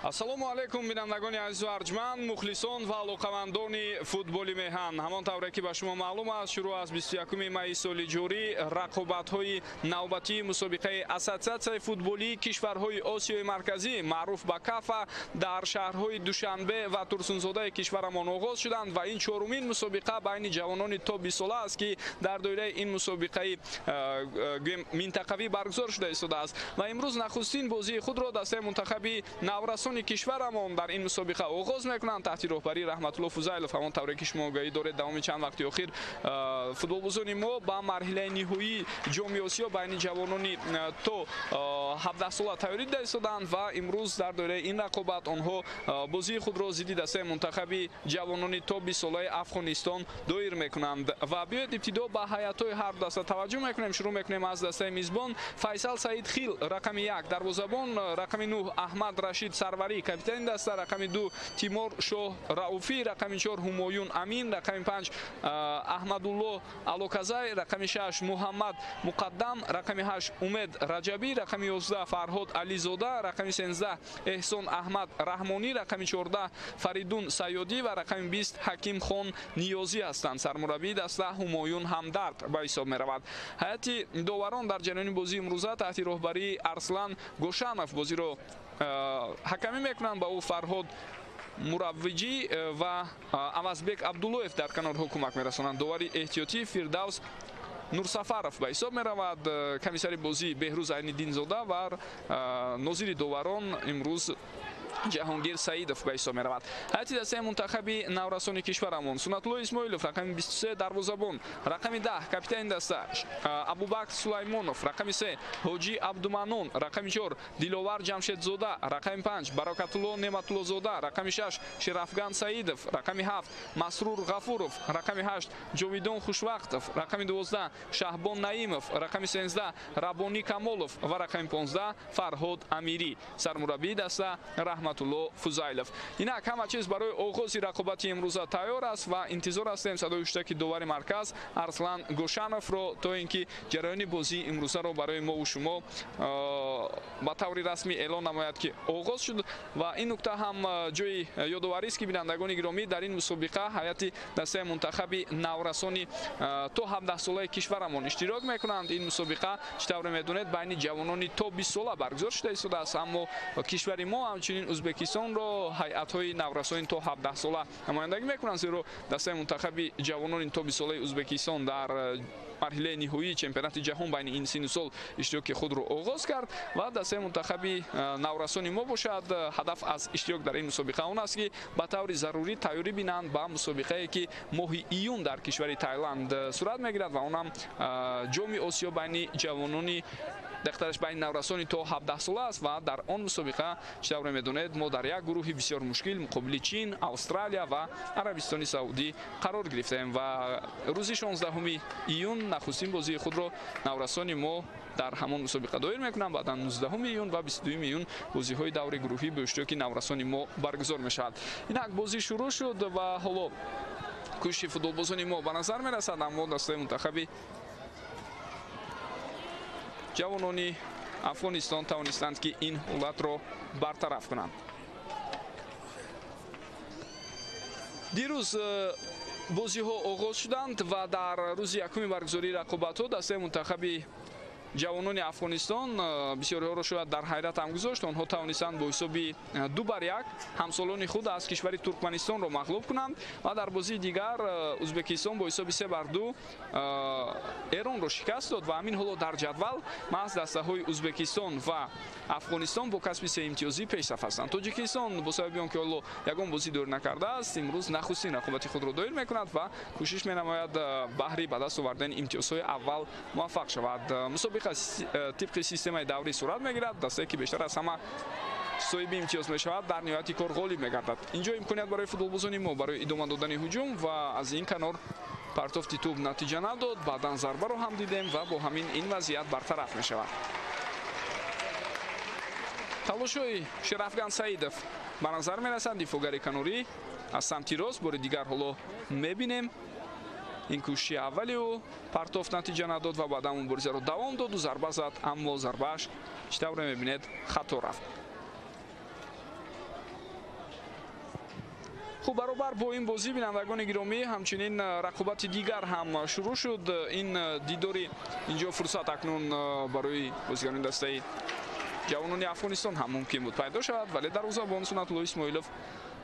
Ассалому алайкум бинандагони азизу арҷманд, мухлисон ва алоқамандони футболи меҳан. Ҳамон тавре ки ба шумо маълум аст, шурӯъ аз 21 майи соли ҷорӣ рақобатҳои навбатии мусобиқаи Ассотсиатсияи футболии кишварҳои Осиёи Марказӣ маъруф ба КАФА дар шаҳрҳои Душанбе ва Турсунзодаи кишварамон оғоз шуданд ва ин чорумин мусобиқа байни ҷавонони то 20 сола аст, ки дар доираи ин мусобиқаи минтақавӣ баргузор шуда истодааст. Ва имрӯз нахустин бозии худро дастаи мунтахаби наврасон кишварамон дар ин мусобиқа оғоз мекунанд таҳти роҳбарии Раҳматулло Фузайлов. Ҳамон тавре ки шумо огаҳӣ доред, давоми чанд вақти охир футболбозони мо ба марҳилаи ниҳоии Ҷоми Осиё байни ҷавонони то 17 сола тайёрӣ дида истоданд ва имрӯз дар доираи ин рақобат онҳо бозии худро зидди дастаи мунтахаби ҷавонони то 20 солаи Афғонистон доир мекунанд. Ва биёед ибтидо ба ҳайатҳои ҳар даста таваҷҷӯҳ мекунем. Шурӯъ мекунем аз дастаи мизбон. Файсал Саид Хил рақами 1 дарвозабон, рақами 9 Аҳмад Рашид Сарварӣ капитани даста, рақами 2 Тимур Шоҳ Рауфӣ, рақами 4 Ҳумоюн Амин, рақами 5 Аҳмадулло Алоказай, рақами 6 Муҳаммад Муқаддам, рақами 8 Умед Раҷабӣ, рақами 11 Фарҳод Ализода, рақами 13 Эҳсон Аҳмад Раҳмонӣ, рақами 14 Фаридун Сайёдӣ ва рақами 20 Ҳаким Хон Ниёзӣ ҳастанд. Сармураббии даста Ҳумоюн Ҳамдард ба ҳисоб меравад. Ҳайати доварон дар ҷараёни бозии имрӯза таҳти роҳбарии Арслан Гошанов бозиро ҳакамӣ мекунанд. Ба ӯ Фарҳод Мураввиҷӣ ва Авазбек Абдуллоев дар канорҳо кӯмак мерасонанд. Довари эҳтиётӣ Фирдавс Нурсафаров ба ҳисоб меравад. Комиссари бозӣ Беҳрӯз Айниддинзода ва нозири доварон имрӯз Ҷаҳонгир Саидов ба ҳисоб меравад. Ҳайати дастаи мунтахаби наврасони кишварамон: Сунатулло Исмоилов рақами 23 дарвозабон, рақами 10 капитани даста Абубакр Сулаймонов, рақами 3 Ҳоҷӣ Абдуманон, рақами 4 Диловар Ҷамшедзода, рақами 5 Баракатулло Неъматуллозода, рақами 6 Шерафган Саидов, рақами 7 Масрур Ғафуров, рақами 8 Ҷовидон Хушвақтов, рақами 12 Шаҳбон Наимов, рақами 13 Рабонӣ Камолов ва рақами 15 Фарҳод Амирӣ. Сармураббии даста Раҳматулло Фузайлов. Инак ҳама чиз барои оғози рақобати имрӯза тайёр аст ва интизор ҳастем садои ҳуштаки довари марказ Арслан Гошановро, то ин ки ҷараёни бозии имрӯзаро барои мову шумо ба таври расмӣ эълон намояд, ки оғоз шуд. Ва ин нукта ҳам ҷои ёдоварист, ки бинандагони гиромӣ, дар ин мусобиқа ҳайати дастаи мунтахаби наврасони то 17 солаи кишварамон иштирок мекунанд. Ин мусобиқа, чӣ тавре медонед, байни ҷавонони то 20 сола баргузор шуда истодааст, аммо кишвари мо ҳамчунин Ӯзбекистонро ҳайатҳои наврасони то 17 сола намояндагӣ мекунанд, зеро дастаи мунтахаби ҷавонони то 20 солаи Ӯзбекистон дар марҳилаи ниҳоии чемпионати ҷаҳон байни ин синну сол иштироки худро оғоз кард ва дастаи мунтахаби наврасони мо бошад, ҳадаф аз иштирок дар ин мусобиқа он аст, ки ба таври зарурӣ тайёрӣ бинанд ба мусобиқае, ки моҳи июн дар кишвари Тайланд сурат мегирад ва онам Ҷоми Осиё байни ҷавонони дақиқтараш байни наврасони то 17 сола аст ва дар он мусобиқа, чӣ тавре медонед, мо дар як гурӯҳи бисёр мушкил муқобили Чин, Австралия ва Арабистони Саудӣ қарор гирифтаем ва рӯзи 16 июн нахустин бозии худро наврасони мо дар ҳамон мусобиқа доир мекунанд. Баъдан 19 июн ва 22 июн бозиҳои даври гурӯҳӣ бо иштироки наврасони мо баргузор мешавад. Инак бозӣ шурӯъ шуд ва ҳоло кӯшиши футболбозони мо ба назар мерасад, аммо дастаи мунтахаби ҷавонони Афғонистон тавонистанд, ки ин ҳолатро бартараф кунанд. Дирӯз бозиҳо оғоз шуданд ва дар рӯзи якуми баргузории рақобатҳо дастаи мунтахаби ҷавонони Афғонистон бисёриҳоро шояд дар ҳайрат ҳам гузошт. Онҳо тавонистанд бо ҳисоби 2-1 ҳамсолони худ аз кишвари Туркманистонро мағлуб кунанд ва дар бозии дигар Ӯзбекистон бо ҳисоби 3-2 Эронро шикаст дод ва ҳамин ҳоло дар ҷадвал маҳз дастаҳои Ӯзбекистон ва Афғонистон бо касби се имтиёзӣ пешсаф ҳастанд. Тоҷикистон бо сабаби он ки ҳоло ягон бозӣ доир накардааст, имрӯз нахустин рақобати худро доир мекунад ва кӯшиш менамояд баҳри ба даст овардани имтиёзҳои аввал муваффақ шавад. Мусобиқа тибқи системаи даврӣ сурат мегирад. Дастае ки бештар аз ҳама соҳиби имтиёз мешавад, дар ниҳояти кор ғолиб мегардад. Инҷо имконият барои футболбозони мо барои идома додани ҳуҷум ва аз ин канор партофти тӯб натиҷа надод. Баъдан зарбаро ҳам дидем ва бо ҳамин ин вазъият бартараф мешавад. Талошҳои Шерафган Саидов ба назар мерасад. Дифоъгари канорӣ аз самти рост бори дигар ҳоло мебинем. Ин кӯшиши аввали ӯ партофт натиҷа надод ва баъдан муборизаро давом доду зарба зад, аммо зарбааш, чӣ тавре мебинед, хато рафт. Хуб, баробар бо ин бозӣ, бинандагони гиромӣ, ҳамчунин рақобати дигар ҳам шурӯъ шуд. Ин дидори инҷо фурсат акнун барои бозигарони дастаи ҷавонони Афғонистон ҳам мумкин буд пайдо шавад, вале дарвозабон Сунатулло Исмоилов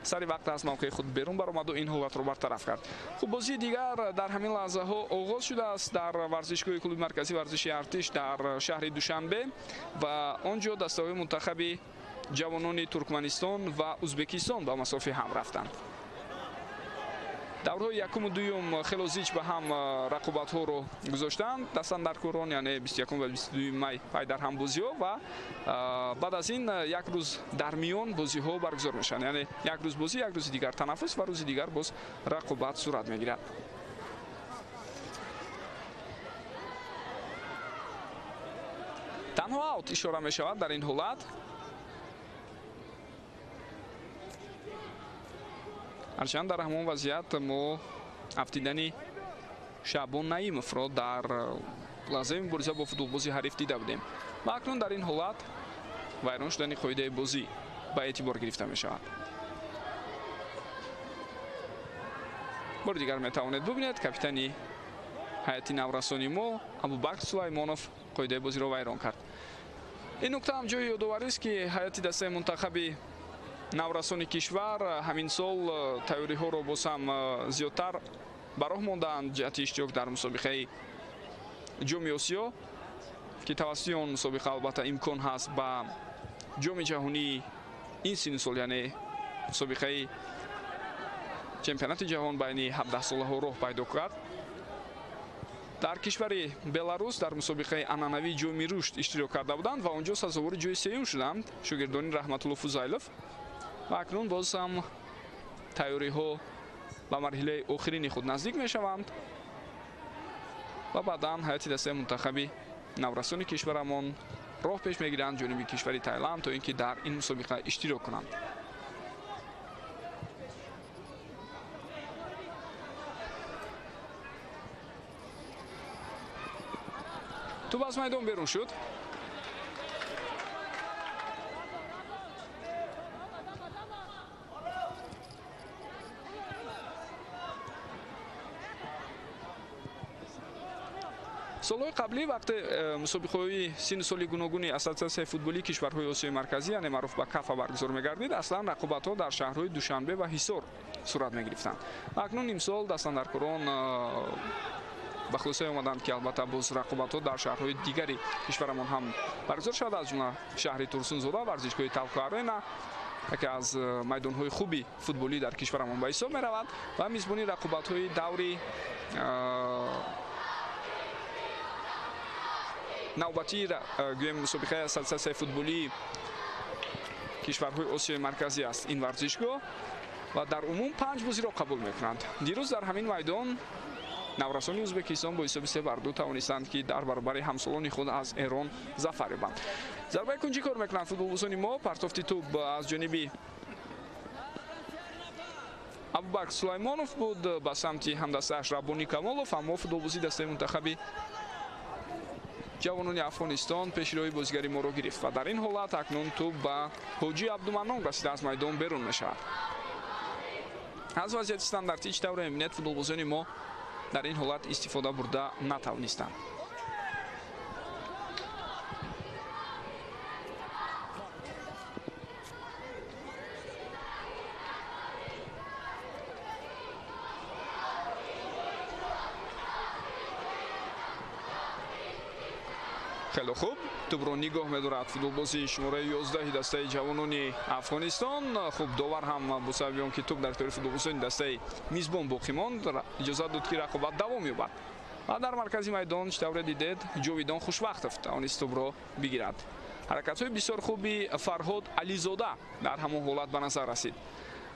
сари вақт аз мавқеи худ берун баромаду ин ҳолатро бартараф кард. Хуб, бозии дигар дар ҳамин лаҳзаҳо оғоз шудааст дар варзишгоҳи клуби марказии варзиши Артиш дар шаҳри Душанбе ва он ҷо дастаҳои мунтахаби ҷавонони Туркманистон ва Ӯзбекистон ба масофи ҳам рафтанд. Даврҳои якуму дуюм хело зич ба ҳам рақобатҳоро гузоштанд дастандаркорон, яъне 21 ва 22 май пай дар ҳам бозиҳо ва баъд аз ин як рӯз дар миён бозиҳо баргузор мешаванд, яъне як рӯз бозӣ, як рӯзи дигар танаффус ва рӯзи дигар боз рақобат сурат мегирад. Танҳо аут ишора мешавад дар ин ҳолат. Ҳарчанд дар ҳамон вазъият мо афтидани Шаъбон Наимовро дар лаҳзаи мубориза бо футболбози ҳариф дида будем ва акнун дар ин ҳолат вайрон шудани қоидаи бозӣ ба эътибор гирифта мешавад. Бори дигар метавонед бубинед, капитани ҳайати наврасони мо Абубакр Сулаймонов қоидаи бозиро вайрон кард. Ин нукта ҳам ҷои ёдоварист, ки ҳайати дастаи мунтахаби наврасони кишвар ҳамин сол тайёриҳоро боз ҳам зиёдтар ба роҳ мондаанд ҷиҳати иштирок дар мусобиқаи Ҷоми Осиё, ки тавассути он мусобиқа албатта имкон ҳаст ба Ҷоми ҷаҳонии ин синну сол, яъне мусобиқаи чемпионати ҷаҳон байни 17-солаҳо роҳ пайдо кард. Дар кишвари Беларус дар мусобиқаи анъанавии Ҷоми рушд иштирок карда буданд ва он ҷо сазовори ҷои сеюм шуданд шогирдони Раҳматулло Фузайлов ва акнун боз ҳам тайёриҳо ба марҳилаи охирини худ наздик мешаванд ва баъдан ҳайати дастаи мунтахаби наврасони кишварамон роҳ пеш мегиранд ҷониби кишвари Тайланд, то ин ки дар ин мусобиқа иштирок кунанд. Тӯб аз майдон берун шуд. Солҳои қаблӣ вақте мусобиқаҳои синну соли гуногуни ассотсиатсияи футболии кишварҳои Осиёи Марказӣ, яъне маъруф ба КАФА, баргузор мегардид, аслан рақобатҳо дар шаҳрҳои Душанбе ва Ҳисор сурат мегирифтанд. Акнун имсол дастандаркорон ба хулосае омаданд, ки албатта боз рақобатҳо дар шаҳрҳои дигари кишварамон ҳам баргузор шавад, аз ҷумла шаҳри Турсунзода, варзишгоҳи Талко Арена, яке аз майдонҳои хуби футболӣ дар кишварамон ба ҳисоб меравад ва мизбони рақобатҳои даври Навбатии гӯем мусобиқаи ассотсиатсияи футболии кишварҳои Осиёи Марказӣ аст ин варзишгоҳ ва дар умум 5 бозиро қабул мекунанд. Дирӯз дар ҳамин майдон наврасони Ӯзбекистон бо ҳисоби 3-2 тавонистанд, ки дар баробари ҳамсолони худ аз Эрон зафар ёбанд. Зарбаи кунҷӣ кор мекунанд футболбозони мо. Партофти тӯб аз ҷониби Абубакр Сулаймонов буд ба самти ҳамдастааш Раббонӣ Камолов, аммо футболбози дастаи мунтахаби ҷавонони Афғонистон пешроҳи бозигари моро гирифт ва дар ин ҳолат акнун тӯб ба Ҳоҷи Абдуманнон расида аз майдон берун мешавад. Аз вазъияти стандартӣ чӣ тавре мебинед, футболбозони мо дар ин ҳолат истифода бурда натавонистанд. Хеле хуб тӯбро нигоҳ медорад футболбози шумораи 11 дастаи ҷавонони Афғонистон. Хуб, довар ҳам бо сабаби он ки тӯб дар ихтиёри футболбозони дастаи мизбон боқӣ монд, иҷозат дод, ки рақобат давом ёбад. Ва дар маркази майдон чӣ тавре дидед, Ҷовидон Хушвақтов тавонист тӯбро бигирад. Ҳаракатҳои бисёр хуби Фарҳод Ализода дар ҳамон ҳолат ба назар расид.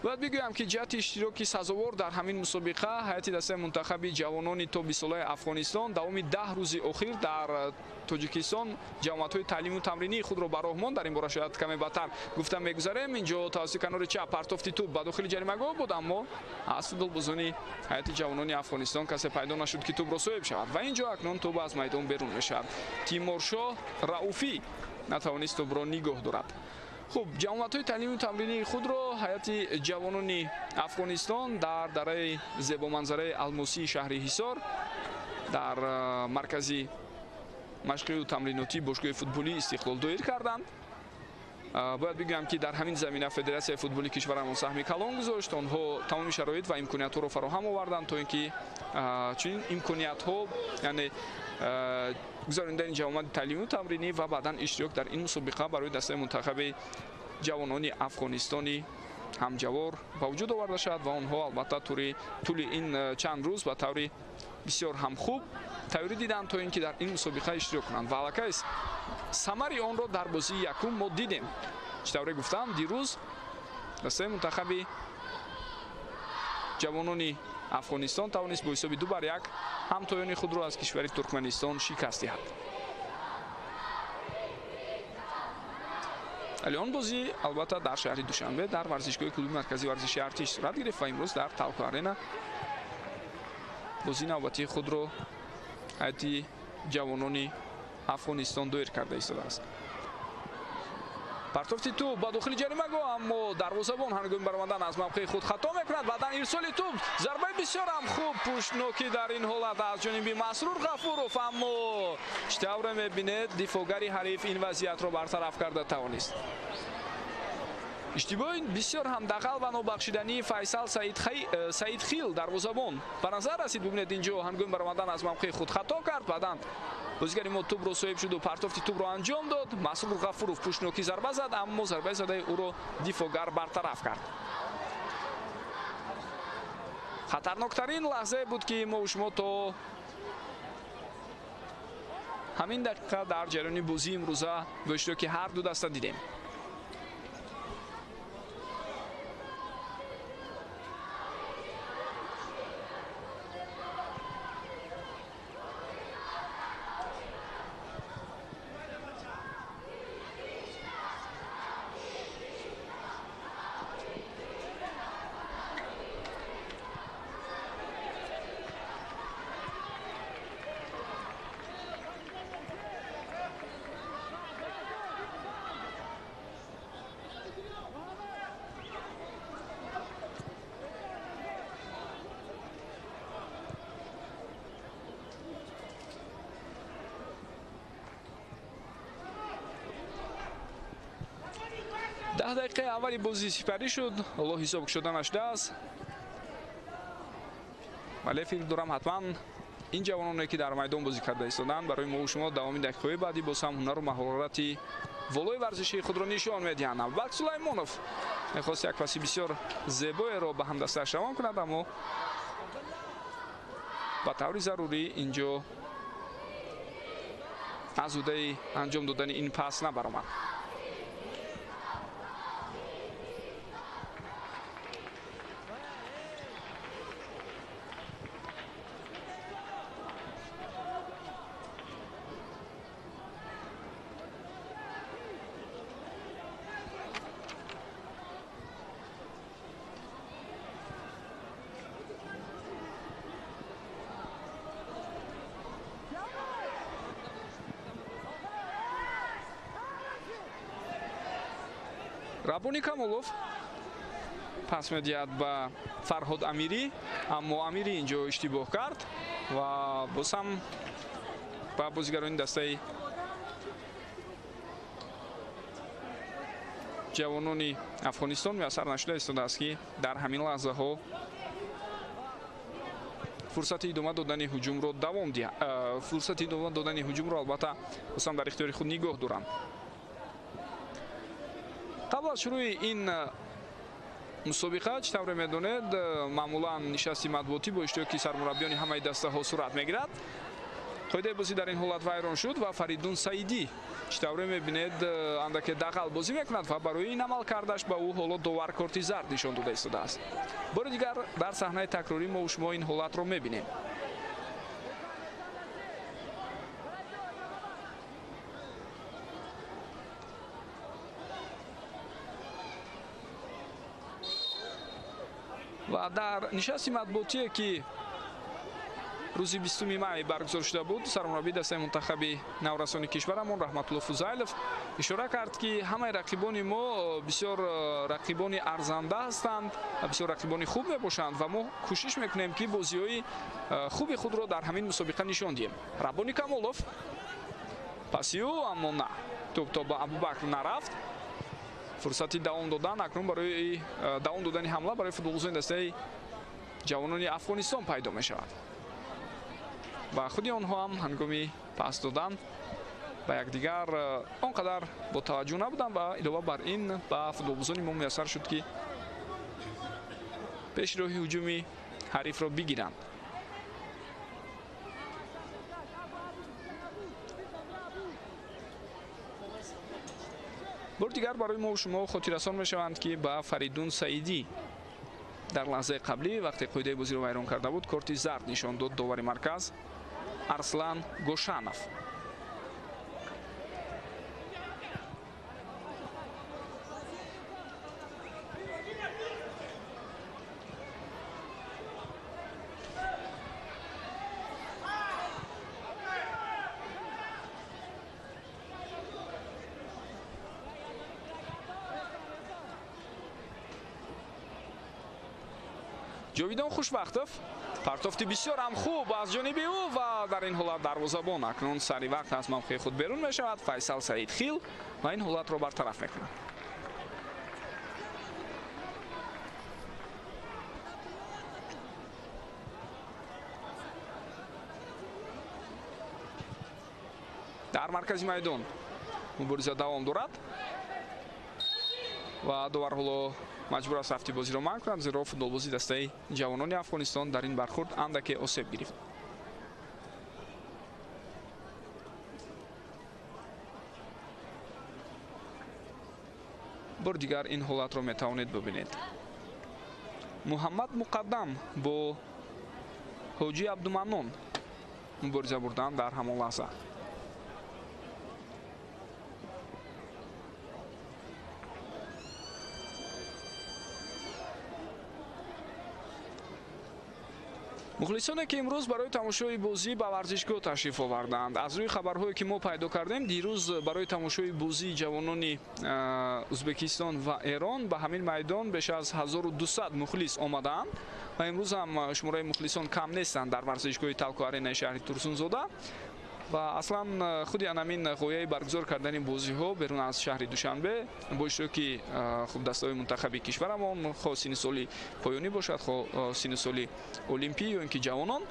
Бояд бигӯям, ки ҷиҳати иштироки сазовор дар ҳамин мусобиқа ҳайати дастаи мунтахаби ҷавонони то 20-солаи Афғонистон давоми 10 рӯзи охир дар Тоҷикистон ҷамоатҳои таълиму тамринии худро ба роҳ монд. Дар ин бора шояд каме баъдтар гуфта мегузарем. Инҷо тавассути канори чап партофти тӯб ба дохили ҷаримагоҳ буд, аммо аз футболбозони ҳайати ҷавонони Афғонистон касе пайдо нашуд, ки тӯбро соҳиб шавад ва инҷо акнун тӯб аз майдон берун мешавад. Тимуршоҳ Рауфӣ натавонист тӯбро нигоҳ дорад. Хуб, ҷамоатҳои таълиму тамринии худро ҳайати ҷавонони Афғонистон дар дараи зебоманзараи Алмосии шаҳри Ҳисор дар маркази машқию тамринотии бошгоҳи футболии Истиқлол доир карданд. Бояд бигӯям, ки дар ҳамин замина Федератсияи футболи кишварамон саҳми калон гузошт. Онҳо тамоми шароит ва имкониятҳоро фароҳам оварданд, то ин ки чунин имкониятҳо, яъне гузаронидани ҷамоати таълиму тамринӣ ва баъдан иштирок дар ин мусобиқа барои дастаи мунтахаби ҷавонони Афғонистони ҳамҷавор ба вуҷуд оварда шавад ва онҳо албатта тӯли ин чанд рӯз ба таври бисёр ҳам хуб тайёрӣ диданд, то ин ки дар ин мусобиқа иштирок кунанд ва аллакай самари онро дар бозии якум мо дидем. Чӣ тавре гуфтам, дирӯз дастаи мунтахаби ҷавонони Афғонистон тавонист бо ҳисоби 2-1 ҳамтоёни худро аз кишвари Туркманистон шикаст диҳад. Вале он бозӣ албатта дар шаҳри Душанбе дар варзишгоҳи клуби марказии варзиши Артиш сурат гирифт ва имрӯз дар Талко Арена бозии навбатии худро ҳайати ҷавонони Афғонистон доир карда истодааст. Партофти тӯб ба дохили ҷаримагоҳ, аммо дарвозабон ҳангоми баромадан аз мавқеи худ хато мекунад. Баъдан ирсоли тӯб, зарбаи бисёр ҳам хуб пуштнокӣ дар ин ҳолат аз ҷониби Масрур Ғафуров, аммо чӣ тавре мебинед, дифоъгари ҳариф ин вазъиятро бартараф карда тавонист. Иштибоҳи бисёр ҳам дағал ва нобахшидании Файсал Саидхил дарвозабон ба назар расид. Бибинед, инҷо ҳангоми баромадан аз мавқеи худ хато кард. Баъдан бозигари мо тӯбро соҳиб шуду партофти тӯбро анҷом дод. Масрур Ғафуров пуштнокӣ зарба зад, аммо зарбаи задаи ӯро дифоъгар бартараф кард. Хатарноктарин лаҳзае буд, ки мо шумо то ҳамин дақиқа дар ҷараёни бозии имрӯза бо иштироки ҳар ду даста дидем. 10 дақиқаи аввали бозӣ сипарӣ шуд, ҳоло ҳисоб шуда нашудааст, вале фикр дорам ҳатман ин ҷавононе, ки дар майдон бозӣ карда истоданд, барои мо шумо давоми дақиқаҳои баъдӣ боз ҳам ҳунару маҳорати волои варзишии худро нишон медиҳанд. Абубакр Сулаймонов мехост як паси бисёр зебоеро ба ҳамдастааш равон кунад, аммо ба таври зарурӣ инҷо аз ӯҳдаи анҷом додани ин пас набаромад. Раббони Камолов пас медиҳад ба Фарҳод Амирӣ, аммо Амирӣ инҷо иштибоҳ кард ва боз ҳам ба бозигарони дастаи ҷавонони Афғонистон муяссар нашуда истодааст, ки дар ҳамин лаҳзаҳо фурсати идома додани ҳуҷумро давом диҳад. Фурсати идома додани ҳуҷумро албатта боз ҳам дар ихтиёри худ нигоҳ доранд. Қабл аз шурӯи ин мусобиқа, чӣ тавре медонед, маъмулан нишасти матбуотӣ бо иштироки сармураббиёни ҳамаи дастаҳо сурат мегирад. Қоидаи бозӣ дар ин ҳолат вайрон шуд ва Фаридун Саидӣ, чӣ тавре мебинед, андаке дағал бозӣ мекунад ва барои ин амал кардаш ба ӯ ҳоло довар корти зард нишон дода истодааст. Бори дигар дар саҳнаи такрорӣ мо шумо ин ҳолатро мебинем. Ва дар нишасти матбуотие, ки рӯзи 20 май баргузор шуда буд, сармураббии дастаи мунтахаби наврасони кишварамон Раҳматулло Фузайлов ишора кард, ки ҳамаи рақибони мо бисёр рақибони арзанда ҳастанд ва бисёр рақибони хуб мебошанд ва мо кӯшиш мекунем, ки бозиҳои хуби худро дар ҳамин мусобиқа нишон диҳем. Раббони Камолов паси ӯ, аммо на, тӯб то ба Абубакр нарафт. Фурсати давом додан акнун барои давом додани ҳамла барои футболбозони дастаи ҷавонони Афғонистон пайдо мешавад ва худи онҳо ҳам ҳангоми пас додан ба якдигар он қадар бо таваҷҷӯҳ набуданд ва илова бар ин ба футболбозони мо муяссар шуд, ки пеши роҳи ҳуҷуми ҳарифро бигиранд. Бори дигар барои мо шумо хотиррасон мешаванд, ки ба Фаридун Саидӣ дар лаҳзаи қаблӣ, вақте қоидаи бозиро вайрон карда буд, корти зард нишон дод довари марказ Арслан Гошанов. Ҷовидон Хушбахтов партофти бисёр ҳам хуб аз ҷониби ӯ ва дар ин ҳолат дарвозабон акнун сари вақт аз мавқеи худ берун мешавад. Файсал Саид Хил ва ин ҳолатро бартараф мекунад. Дар маркази майдон мубориза давом дорад ва довар ҳоло маҷбур аст рафти бозиро манъ кунад, зеро футболбози дастаи ҷавонони Афғонистон дар ин бархӯрд андаке осеб гирифт. Бори дигар ин ҳолатро метавонед бибинед. Муҳаммад Муқаддам бо Ҳоҷи Абдуманнон мубориза бурданд дар ҳамон лаҳза. Мухлисоне, ки имрӯз барои тамошои бозӣ ба варзишгоҳ ташриф оварданд, аз рӯи хабарҳое, ки мо пайдо кардем, дирӯз барои тамошои бозии ҷавонони Ӯзбекистон ва Эрон ба ҳамин майдон беш аз 1200 мухлис омадаанд ва имрӯз ҳам шумораи мухлисон кам нестанд дар варзишгоҳи Талко Аренаи шаҳри Турсунзода. Ва аслан худи анамин ғояи баргузор кардани бозиҳо берун аз шаҳри Душанбе бо иштироки хуб дастаҳои мунтахаби кишварамон, хоҳ синни соли поёнӣ бошад, хоҳ синни соли олимпӣ ё ин ки ҷавонон,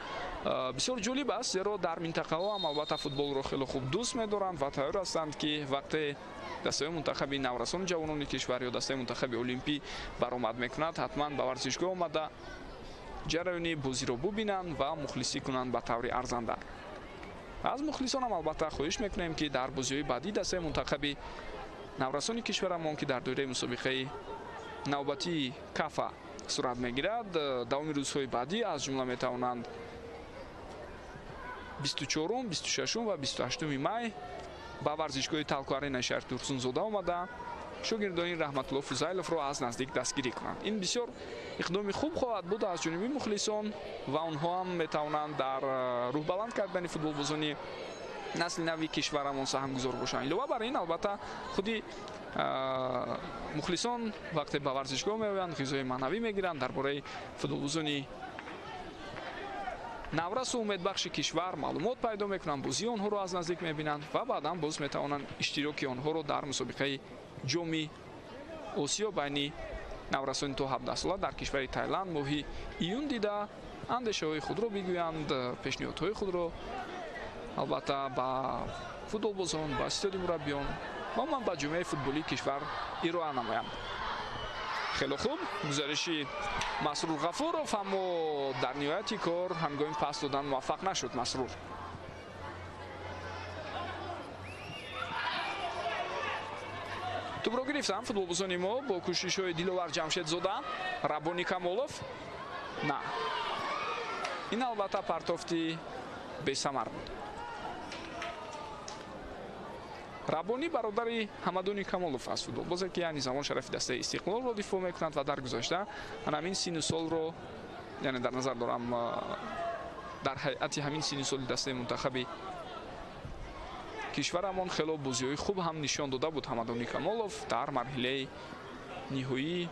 бисёр ҷолиб аст, зеро дар минтақаҳо ҳам албатта футболро хеле хуб дӯст медоранд ва тайёр ҳастанд, ки вақте дастаҳои мунтахаби наврасон ҷавонони кишвар ё дастаи мунтахаби олимпӣ баромад мекунад, ҳатман ба варзишгоҳ омада ҷараёни бозиро бубинанд ва мухлисӣ кунанд ба таври арзанда. Аз мухлисон ҳам албатта хоҳиш мекунем, ки дар бозиҳои баъдии дастаи мунтахаби наврасони кишварамон, ки дар доираи мусобиқаи навбатии Кафа сурат мегирад, давоми рӯзҳои баъдӣ аз ҷумла метавонанд 24, 26 ва 28 май ба варзишгоҳи Талко Аренаи шаҳри Турсунзода омада шогирдони Раҳматулло Фузайловро аз наздик дастгирӣ кунанд. Ин бисёр иқдоми хуб хоҳад буд аз ҷониби мухлисон ва онҳо ҳам метавонанд дар рӯҳбаланд кардани футболбозони насли нави кишварамон саҳмгузор бошанд. Илова бар ин, албатта, худи мухлисон вақте ба варзишгоҳ меоянд, ғизои маънавӣ мегиранд, дар бораи футболбозони наврасу умедбахши кишвар маълумот пайдо мекунанд, бозии онҳоро аз наздик мебинанд ва баъдан боз метавонанд иштироки онҳоро дар мусобиқаи ҷоми Осиё байни наврасони то 17 сола дар кишвари Тайланд моҳи июн дида, андешаҳои худро бигӯянд, пешниҳодҳои худро албатта ба футболбозон, ба ситоди мураббиён ва умуман ба ҷомеаи футболии кишвар ироа намоянд. Хеле хуб гузариши Масрур Ғафуров, аммо дар ниҳояти кор ҳангоми пас додан муваффақ нашуд Масрур. Тӯбро гирифтанд футболбозони мо бо кӯшишҳои Диловар Ҷамшедзода, Раббони Камолов. На, ин албатта партофти бесамар буд. Раббонӣ бародари Ҳамадони Камолов аст, футболбозе ки айни замон шарафи дастаи Истиқлолро дифоъ мекунад ва дар гузашта ҳамин сину солро, яъне дар назар дорам дар ҳайати ҳамин сину соли дастаи мунтахаби кишварамон хело бозиҳои хуб ҳам нишон дода буд Ҳамадони Камолов дар марҳилаи ниҳоии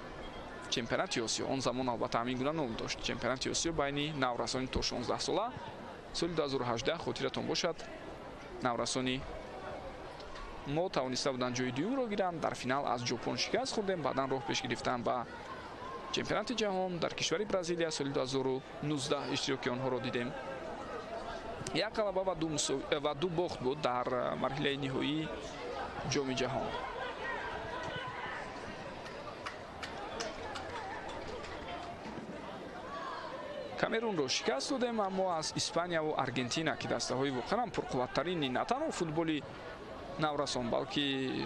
чемпионати Осиё. Он замон албатта ҳамин гуна ном дошт, чемпионати Осиё байни наврасони то 16 сола соли 2018. Хотиратон бошад, наврасони мо тавониста буданд ҷои дуюмро гиранд, дар финал аз Ҷопон шикаст хӯрдем, баъдан роҳ пеш гирифтанд ба чемпионати ҷаҳон дар кишвари Бразилия соли 2019 иштироки онҳоро дидем. Як ғалаба ва ду бохт буд дар марҳилаи ниҳоии ҷоми ҷаҳон. Камерунро шикаст додем, аммо аз Испанияву Аргентина, ки дастаҳои воқеан пурқувваттарини на танҳо футболи наврасон, балки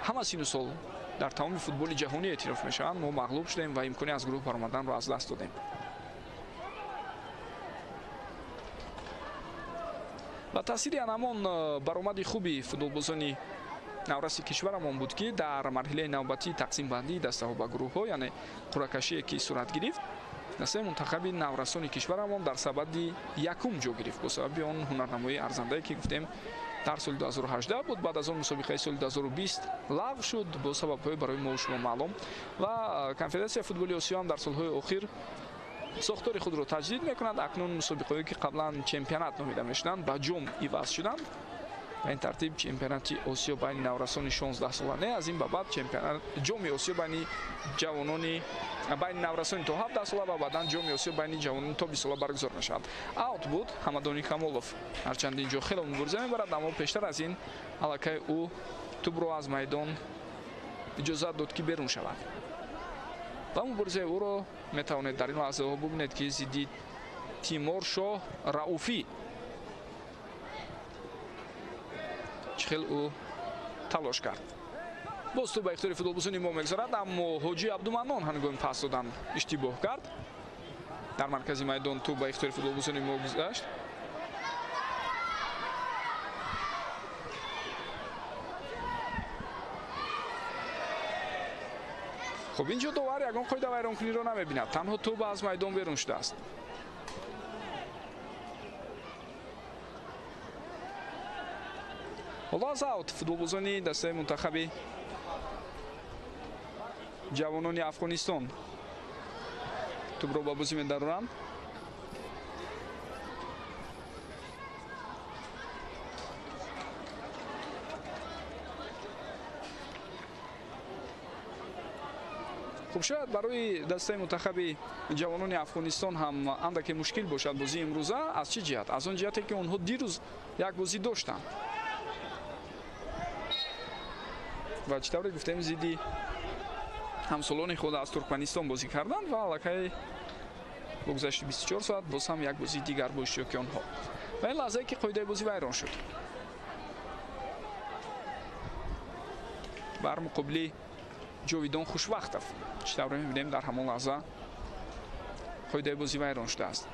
ҳама сину сол дар тамоми футболи ҷаҳонӣ эътироф мешаванд, мо мағлуб шудем ва имкони аз гурӯҳ баромаданро аз даст додем. Ва таъсири анамон баромади хуби футболбозони навраси кишварамон буд, ки дар марҳилаи навбатии тақсимбандии дастаҳо ба гурӯҳҳо, яъне қуръакашие ки сурат гирифт, дастаи мунтахаби наврасони кишварамон дар сабади якум ҷо гирифт бо сабаби он ҳунарнамоии арзандае, ки гуфтем дар соли 2018 буд. Баъд аз он мусобиқаи соли 2020 лағв шуд бо сабабҳои барои мо шумо маълум ва Конфедератсияи футболи Осиё ҳам дар солҳои охир сохтори худро таҷдид мекунад. Акнун мусобиқаҳое, ки қаблан чемпионат номида мешуданд, ба ҷом иваз шуданд. Ба ин тартиб чемпионати Осиё байни наврасони 16 сола не, аз ин ба баъд ҷоми Осиё байни ҷавонони байни наврасони то 17 сола ва баъдан ҷоми Осиё байни ҷавонони то 20 сола баргузор мешавад. Аут буд Ҳамадони Камолов, ҳарчанд ин ҷо хеле мубориза мебарад, аммо пештар аз ин аллакай ӯ тӯбро аз майдон иҷозат дод, ки берун шавад ва муборизаи ӯро метавонед дар ин лаҳзаҳо бубинед, ки зидди Тиморшоҳ Рауфӣ чӣ хел ӯ талош кард. Боз тӯб ба ихтиёри футболбозони мо мегузарад, аммо Ҳоҷи Абдуманнон ҳангоми пас додан иштибоҳ кард. Дар маркази майдон тӯб ба ихтиёри футболбозони мо гузашт. Хуб, ин ҷо довар ягон қоида вайронкуниро намебинад, танҳо тӯб аз майдон берун шудааст. Ҳоло аз аут футболбозони дастаи мунтахаби ҷавонони Афғонистон тӯбро ба бозӣ медароранд. Хуб, шояд барои дастаи мунтахаби ҷавонони Афғонистон ҳам андаке мушкил бошад бозии имрӯза. Аз чӣ ҷиҳат? Аз он ҷиҳате, ки онҳо дирӯз як бозӣ доштанд ва чӣ тавре гуфтем, зидди ҳамсолони худ аз Туркманистон бозӣ карданд ва аллакай бо гузашти 24 соат боз ҳам як бозии дигар бо иштироки онҳо. Ва ин лаҳзае ки қоидаи бозӣ вайрон шуд. Бар муқобили Ҷовидон Хушвақтов. Чӣ тавр мебинем, дар ҳамон лаҳза қоидаи бозӣ вайрон шудааст.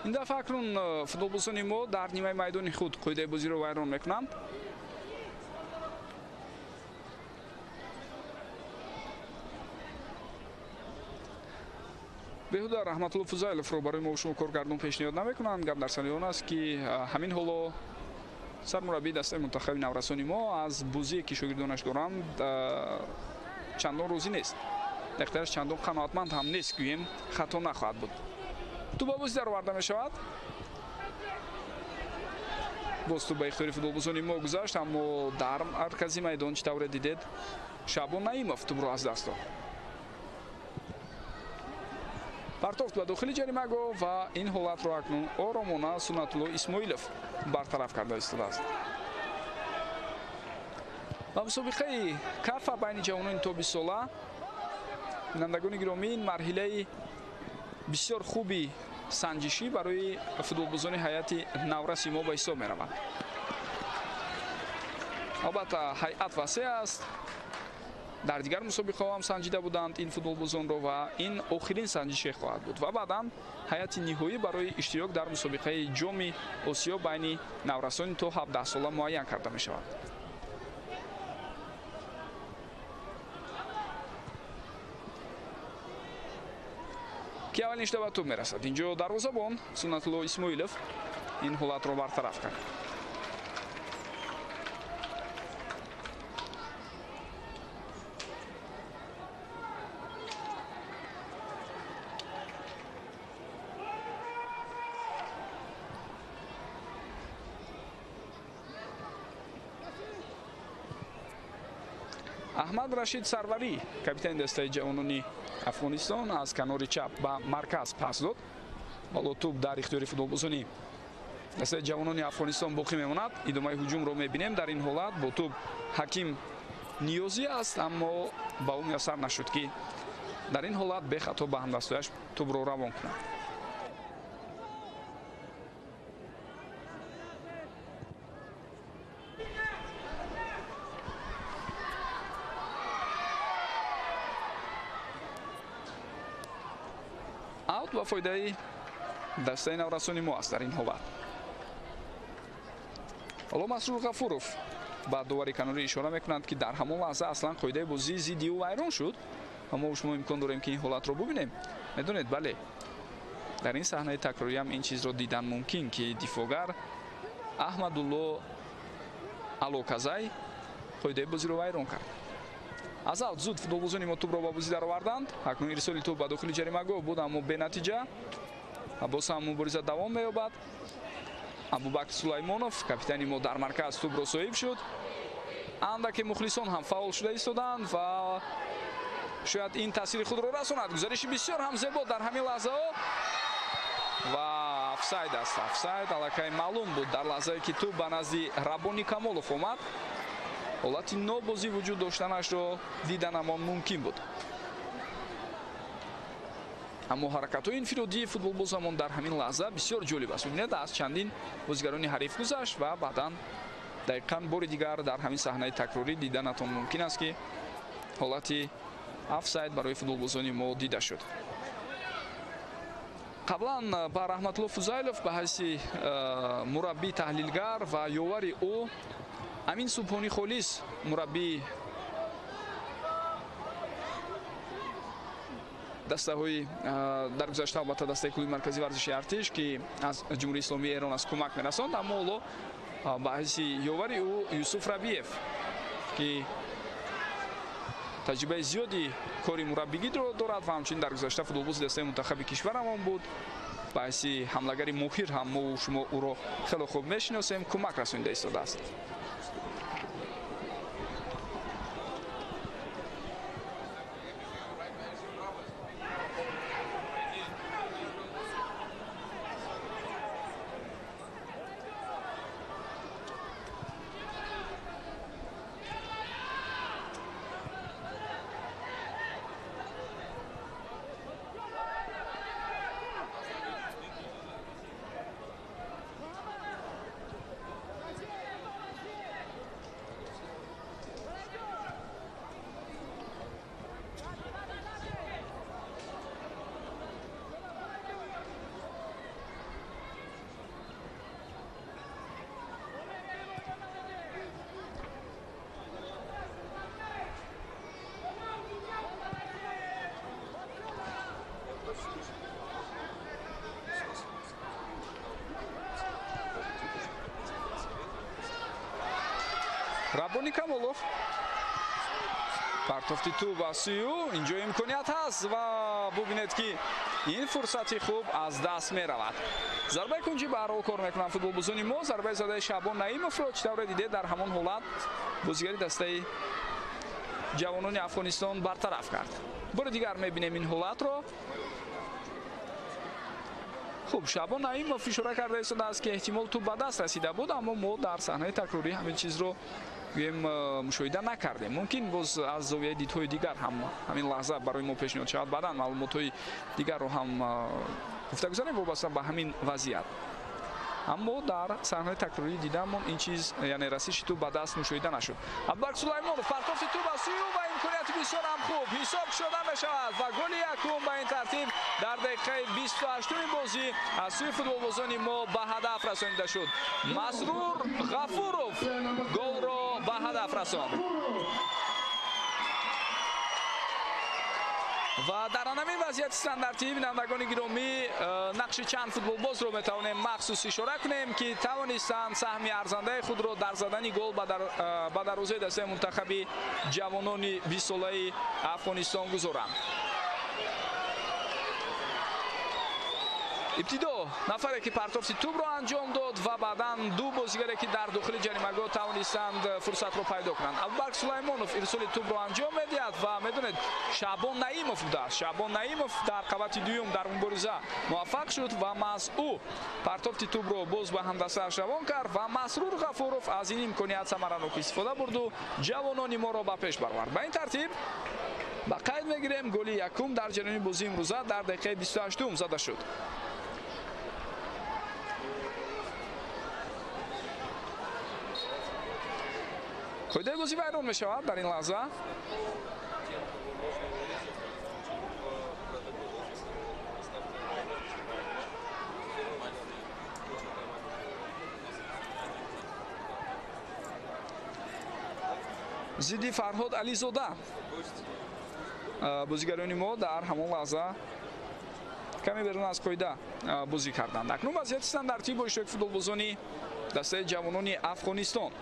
Ин дафъа акнун футболбозони мо дар нимаи майдони худ қоидаи бозиро вайрон мекунанд. Беҳуда Раҳматулло Фузайловро барои мо шумо коргардон пешниҳод намекунанд. Гап дар сари он аст, ки ҳамин ҳоло сармураббии дастаи мунтахаби наврасони мо аз бозие ки шогирдонаш доранд чандон розӣ нест. Дақиқтараш чандон қаноатманд ҳам нест, гӯем хато нахоҳад буд. Тӯб ба бозӣ дароварда мешавад. Боз тӯб ба ихтиёри футболбозони мо гузашт, аммо дар маркази майдон чӣ тавре дидед, Шаъбон Наимов тӯбро аз даст дод. Партофт ба дохили ҷаримагоҳ ва ин ҳолатро акнун оромона Суннатулло Исмоилов бартараф карда истодааст. Ва мусобиқаи кафа байни ҷавонони то 20 сола, бинандагони гиромӣ, ин марҳилаи бисёр хуби санҷишӣ барои футболбозони ҳайати навраси мо ба ҳисоб меравад. Албатта ҳайат васеъ аст. Дар дигар мусобиқаҳо ҳам санҷида буданд ин футболбозонро ва ин охирин санҷише хоҳад буд ва баъдан ҳайати ниҳоӣ барои иштирок дар мусобиқаи ҷоми Осиё байни наврасони то 17 сола муайян карда мешавад. Ки аввалин шуда ба тӯб мерасад. Инҷо дарвозабон Суннатулло Исмоилов ин ҳолатро бартараф кард. Аҳмад Рашид Сарварӣ, капитани дастаи ҷавонони Афғонистон, аз канори чап ба марказ пас дод. Ҳоло тӯб дар ихтиёри футболбозони дастаи ҷавонони Афғонистон боқӣ мемонад. Идомаи ҳуҷумро мебинем. Дар ин ҳолат бо тӯб Ҳаким Ниёзӣ аст, аммо ба ӯ муяссар нашуд, ки дар ин ҳолат бехато ба ҳамдастояш тӯбро равон кунад. Аут ба фоидаи дастаи наврасони мо аст дар ин ҳолат. Ҳоло Масрур Ғафуров ба довари канорӣ ишора мекунанд, ки дар ҳамон лаҳза аслан қоидаи бозӣ зидди ӯ вайрон шуд ва мо шумо имкон дорем, ки ин ҳолатро бубинем. Медонед, бале, дар ин саҳнаи такрориам ин чизро дидан мумкин, ки дифоъгар Аҳмадулло Алоказай қоидаи бозиро вайрон кард. Аз аут зуд футболбозони мо тӯбро ба бозӣ дароварданд. Акнун ирсоли тӯб ба дохили ҷаримагоҳ буд, аммо бенатиҷа. Ва боз ҳам мубориза давом меёбад. Абубакр Сулаймонов, капитани мо, дар марказ тӯбро соҳиб шуд. Андаке мухлисон ҳам фаъол шуда истоданд ва шояд ин таъсири худро расонад. Гузариши бисёр ҳам зебо дар ҳамин лаҳзаҳо ва офсайд аст. Офсайд аллакай маълум буд дар лаҳзае ки тӯб ба назди Рабони Камолов омад. Ҳолати нобозӣ вуҷуд доштанашро диданамон мумкин буд. Аммо ҳаракатҳои инфиродии футболбозамон дар ҳамин лаҳза бисёр ҷолиб аст. Бибинед, аз чандин бозигарони ҳариф гузашт ва баъдан дақиқан бори дигар дар ҳамин саҳнаи такрорӣ диданатон мумкин аст, ки ҳолати офсайд барои футболбозони мо дида шуд. Қаблан ба Раҳматулло Фузайлов ба ҳайси мураббӣ, таҳлилгар ва ёвари ӯ Амин Субҳонӣ Холис, мураббии Дастаҳои дар гузашта, албатта дастаи клуби марказии варзиши Артиш, ки аз Ҷумҳурии Исломии Эрон аст, кӯмак мерасонд, аммо ҳоло ба ҳайси ёвари ӯ Юсуф Рабиев, ки таҷрибаи зиёди кори мураббигиро дорад ва ҳамчунин дар гузашта футболбози дастаи мунтахаби кишварамон буд, ба ҳайси ҳамлагари моҳир ҳам мо шумо ӯро хеле хуб мешиносем, кӯмак расонида истодааст. Раббони Камолов партофти тӯб аз сӯи ӯ, инҷо имконият ҳаст ва бубинед, ки ин фурсати хуб аз даст меравад. Зарбаи кунҷӣ ба ҳарҳол кор мекунанд футболбозони мо. Зарбаи задаи Шаъбон Наимовро чӣ тавре дидед, дар ҳамон ҳолат бозигари дастаи ҷавонони Афғонистон бартараф кард. Бори дигар мебинем ин ҳолатро. Хуб, Шаъбон Наимов ишора карда истодааст, ки эҳтимол тӯб ба даст расида буд, аммо мо дар саҳнаи такрорӣ ҳамин чизро гӯем мушоҳида накардем. Мумкин боз аз зовияи дидҳои дигар ҳам ҳамин лаҳза барои мо пешниҳод шавад. Баъдан маълумотҳои дигарро ҳам гуфта гузарем вобаста ба ҳамин вазъият. Аммо дар саҳнаи такрорӣ дидамон ин чиз, яъне расиши тӯб ба даст мушоҳида нашуд. Абубакр Сулаймонов партофти тӯб аз сӯи ӯ ва имконияти бисёр ҳам хуб ҳисоб шуда мешавад ва голи якум ба ин тартиб дар дақиқаи 28-уми бозӣ аз сӯи футболбозони мо ба ҳадаф расонида шуд. Масрур Ғафуров голро ба ҳадаф расонд. Ва дар ҳамин вазъияти стандартӣ, бинандагони гиромӣ, нақши чанд футболбозро метавонем махсус ишора кунем, ки тавонистанд саҳми арзандаи худро дар задани гол ба дарвозаи дастаи мунтахаби ҷавонони 20-солаи Афғонистон гузоранд. Ибтидо нафаре, ки партофти тӯбро анҷом дод ва баъдан ду бозигаре, ки дар дохили ҷаримагоҳ тавонистанд фурсатро пайдо кунанд. Абубакр Сулаймонов ирсоли тӯбро анҷом медиҳад ва медонед, Шаъбон Наимов будааст. Шаъбон Наимов дар қабати дуюм дар мубориза муваффақ шуд ва маҳз ӯ партофти тӯбро боз ба ҳамдастааш равон кард ва Масрур Ғафуров аз ин имконият самаранок истифода бурду ҷавонони моро ба пеш баровард. Ба ин тартиб ба қайд мегирем, голи якум дар ҷараёни бозии имрӯза дар дақиқаи 28-ум зада шуд. Қоидаи бозӣ вайрон мешавад дар ин лаҳза. Зидди Фарҳод Ализода бозигарони мо дар ҳамон лаҳза каме берун аз қоида бозӣ карданд. Акнун вазъияти стандартӣ бо иштироки футболбозони дастаи ҷавонони Афғонистон.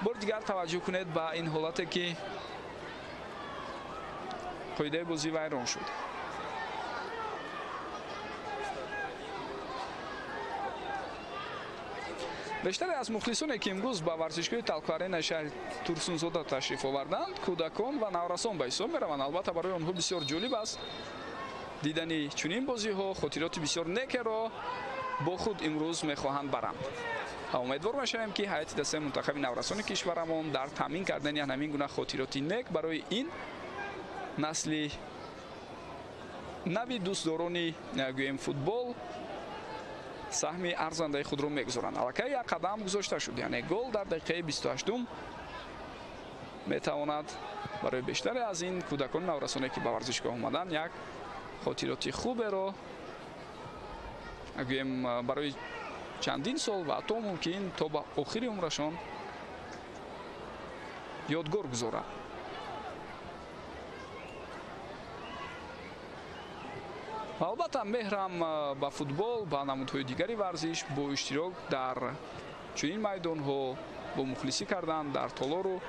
Бори дигар таваҷҷӯҳ кунед ба ин ҳолате, ки қоидаи бозӣ вайрон шуд. Бештаре аз мухлисоне, ки имрӯз ба варзишгоҳи Талко-Аренаи шаҳри Турсунзода ташриф оварданд, кӯдакон ва наврасон ба ҳисоб мераванд. Албатта барои онҳо бисёр ҷолиб аст дидани чунин бозиҳо, хотироти бисёр некеро бо худ имрӯз мехоҳанд баранд. Умедвор мешавем, ки ҳайати дастаи мунтахаби наврасони кишварамон дар таъмин кардани ҳамин гуна хотироти нек барои ин насли нави дӯстдорони гӯем футбол саҳми арзандаи худро мегузоранд. Аллакай як қадам гузошта шуд, яъне гол дар дақиқаи 28-ум метавонад барои бештаре аз ин кӯдакони наврасоне, ки ба варзишгоҳ омаданд, як хотироти хуберо гӯем барои чандин сол ва ҳатто мумкин то ба охири умрашон Ёдгор гузорад. Ва албатта меҳрам ба футбол, ба намудҳои дигари варзиш бо иштирок дар чунин майдонҳо, бо мухлисӣ кардан дар толору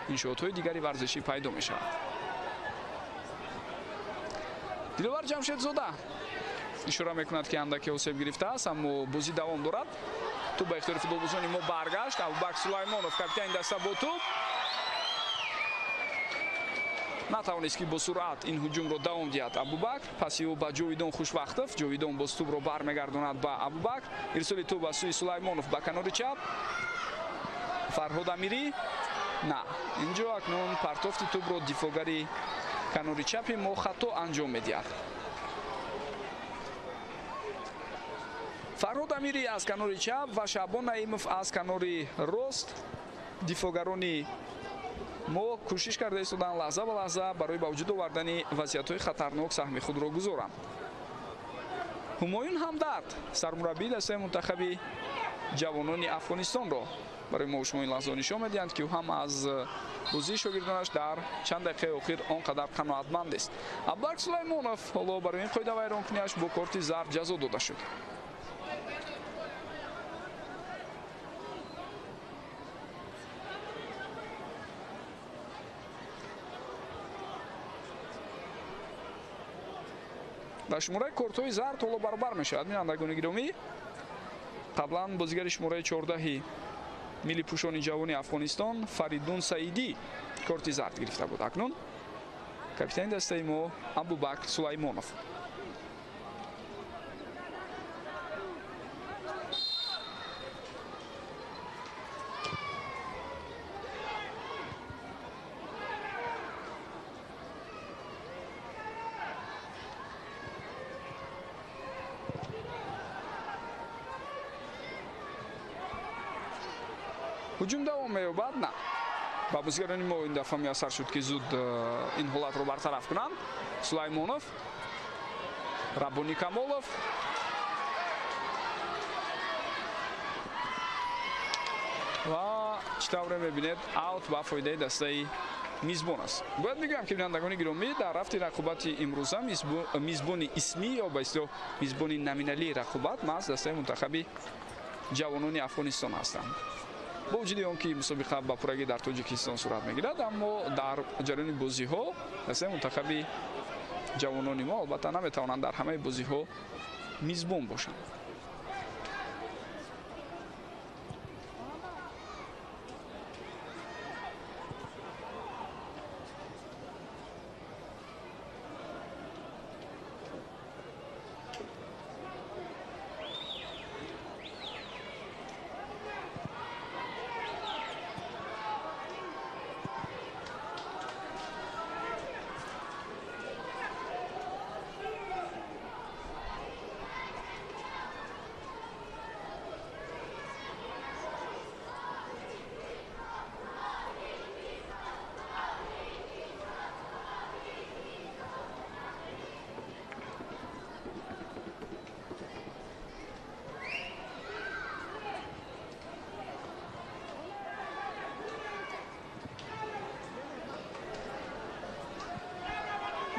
иншоотҳои дигари варзишӣ пайдо мешавад. Диловар Ҷамшедзода ишора мекунад, ки андаке осеб гирифтааст, аммо бозӣ давом дорад. Тӯб ба ихтиёри футболбозони мо баргашт. Абубакр Сулаймонов, капитани даста, бо тӯб натавонист, ки бо суръат ин ҳуҷумро давом диҳад. Абубакр паси ӯ ба Ҷовидон Хушвақтов. Ҷовидон боз тӯбро бармегардонад ба Абубакр. Ирсоли тӯб ба сӯи Сулаймонов ба канори чап. Фарҳод Амирӣ на, инҷо акнун партофти тӯбро дифоъгари канори чапи мо хато анҷом медиҳад. Фарҳод Амирӣ аз канори чап ва Шаъбон Наимов аз канори рост. Дифоъгарони мо кӯшиш карда истоданд лаҳза ба лаҳза барои ба вуҷуд овардани вазъиятҳои хатарнок саҳми худро гузоранд. Ҳумоюн Ҳамдард, сармураббии дастаи мунтахаби ҷавонони Афғонистонро барои мо шумо ин лаҳза нишон медиҳанд, ки ӯ ҳам аз бозии шогирдонаш дар чанд дақиқаи охир он қадар қаноатманд нест. Абубакр Сулаймонов ҳоло барои ин қоида вайронкуниаш бо корти зард ҷазо дода шуд. Ва шумораи кортҳои зард ҳоло баробар мешавад. Бинандагони гиромӣ, қаблан бозигари шумораи 14 миллипӯшони ҷавони Афғонистон Фаридун Саидӣ корти зард гирифта буд. Акнун капитани дастаи мо Абубакр Сулаймонов. Ҳуҷум давом меёбад. На, ба бозигарони мо ин дафъа муяссар шуд, ки зуд ин ҳолатро бартараф кунанд. Сулаймонов, Раббони Камолов. Ва чӣ тавре мебинед, аут ба фоидаи дастаи мизбон аст. Бояд мегӯям, ки бинандагони гиромӣ, дар рафти рақобати имрӯза мизбони исмӣ ё ба истилоҳ мизбони номиналии рақобат маҳз дастаи мунтахаби ҷавонони Афғонистон ҳастанд. Бо вуҷуди он ки мусобиқа ба пуррагӣ дар Тоҷикистон сурат мегирад, аммо дар ҷараёни бозиҳо дастаи мунтахаби ҷавонони мо албатта наметавонанд дар ҳамаи бозиҳо мизбон бошанд.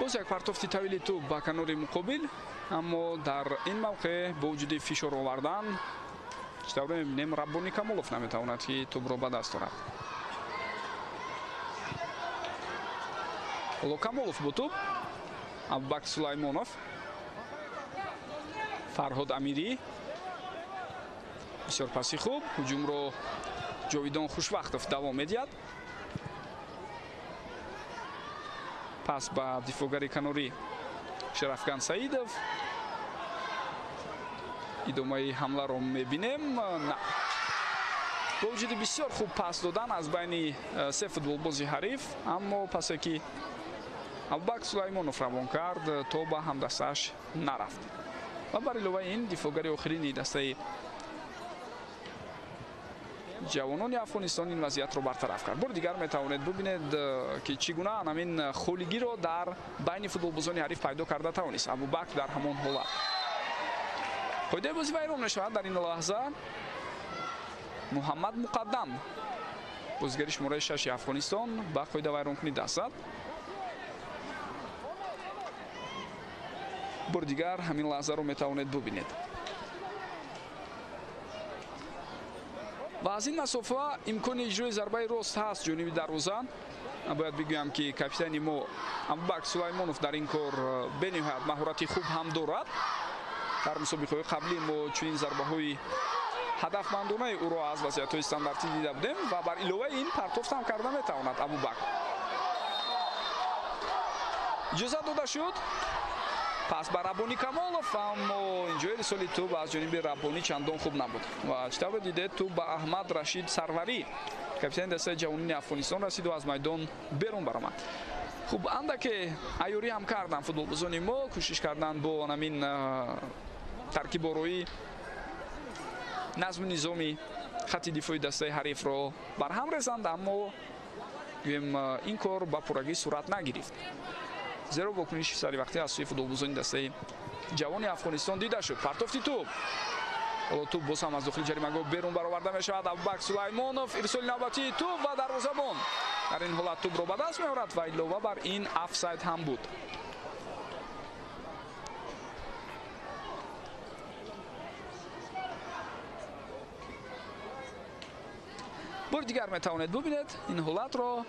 Боз як партофти тавили тӯб ба канори муқобил, аммо дар ин мавқеъ бо вуҷуди фишор овардан чӣ тавре мебинем, Раббони Камолов наметавонад, ки тӯбро ба даст орад. Ҳоло Камолов бо тӯб, Абубакр Сулаймонов, Фарҳод Амирӣ. Бисёр паси хуб, ҳуҷумро Ҷовидон Хушвақтов давом медиҳад. Пас ба дифоъгари канорӣ Шарафган Саидов. Идомаи ҳамларо мебинем. На, бо вуҷуди бисёр хуб пас додан аз байни се футболбози ҳариф, аммо пасе ки Абубакр Сулаймонов равон кард, то ба ҳамдастааш нарафт. Ва бар иловаи ин дифоъгари охирини дастаи ҷавонони Афғонистон ин вазъиятро бартараф кард. Бори дигар метавонед бубинед, ки чӣ гуна ҳамин холигиро дар байни футболбозони ҳариф пайдо карда тавонист Абубакр дар ҳамон ҳолат. Қоидаи бозӣ вайрон мешавад дар ин лаҳза. Муҳаммад Муқаддам Бозигари шумораи 6 Афғонистон ба қоидавайронкунӣ даст зад. Бори дигар ҳамин лаҳзаро метавонед бубинед. Ва аз ин масофа имкони иҷрои зарбаи рост ҳаст ҷониби дарвоза. Бояд бигӯям, ки капитани мо Абубакр Сулаймонов дар ин кор бениҳоят маҳорати хуб ҳам дорад. Дар мусобиқаҳои қаблӣ мо чунин зарбаҳои ҳадафмандонаи ӯро аз вазъиятҳои стандартӣ дида будем ва бар иловаи ин партофт ҳам карда метавонад Абубакр. Иҷозат дода шуд. Пас ба Раббонӣ Камолов, аммо инҷои ирсоли тӯб аз ҷониби Раббонӣ чандон хуб набуд. Ва чӣ тавре дидед, тӯб ба Аҳмад Рашид Сарварӣ, капитани дастаи ҷавонини Афғонистон, расид ва аз майдон берун баромад. Хуб, андаке айёрӣ ҳам карданд футболбозони мо, кӯшиш карданд бо ҳамин таркибороӣ назму низоми хатти дифои дастаи ҳарифро барҳам резанд, аммо гӯем ин кор ба пуррагӣ сурат нагирифт. Зеро вокуниши саривақтӣ аз сӯи футболбозони дастаи ҷавони Афғонистон дида шуд. Партофти тӯб. Ҳоло тӯб боз ҳам аз дохили ҷаримагоҳ берун бароварда мешавад. Абубакр Сулаймонов, ирсоли навбатии тӯб ва дарвозабон дар ин ҳолат тӯбро ба даст меорад ва илова бар ин офсайд ҳам буд. Бори дигар метавонед бубинед ин ҳолатро.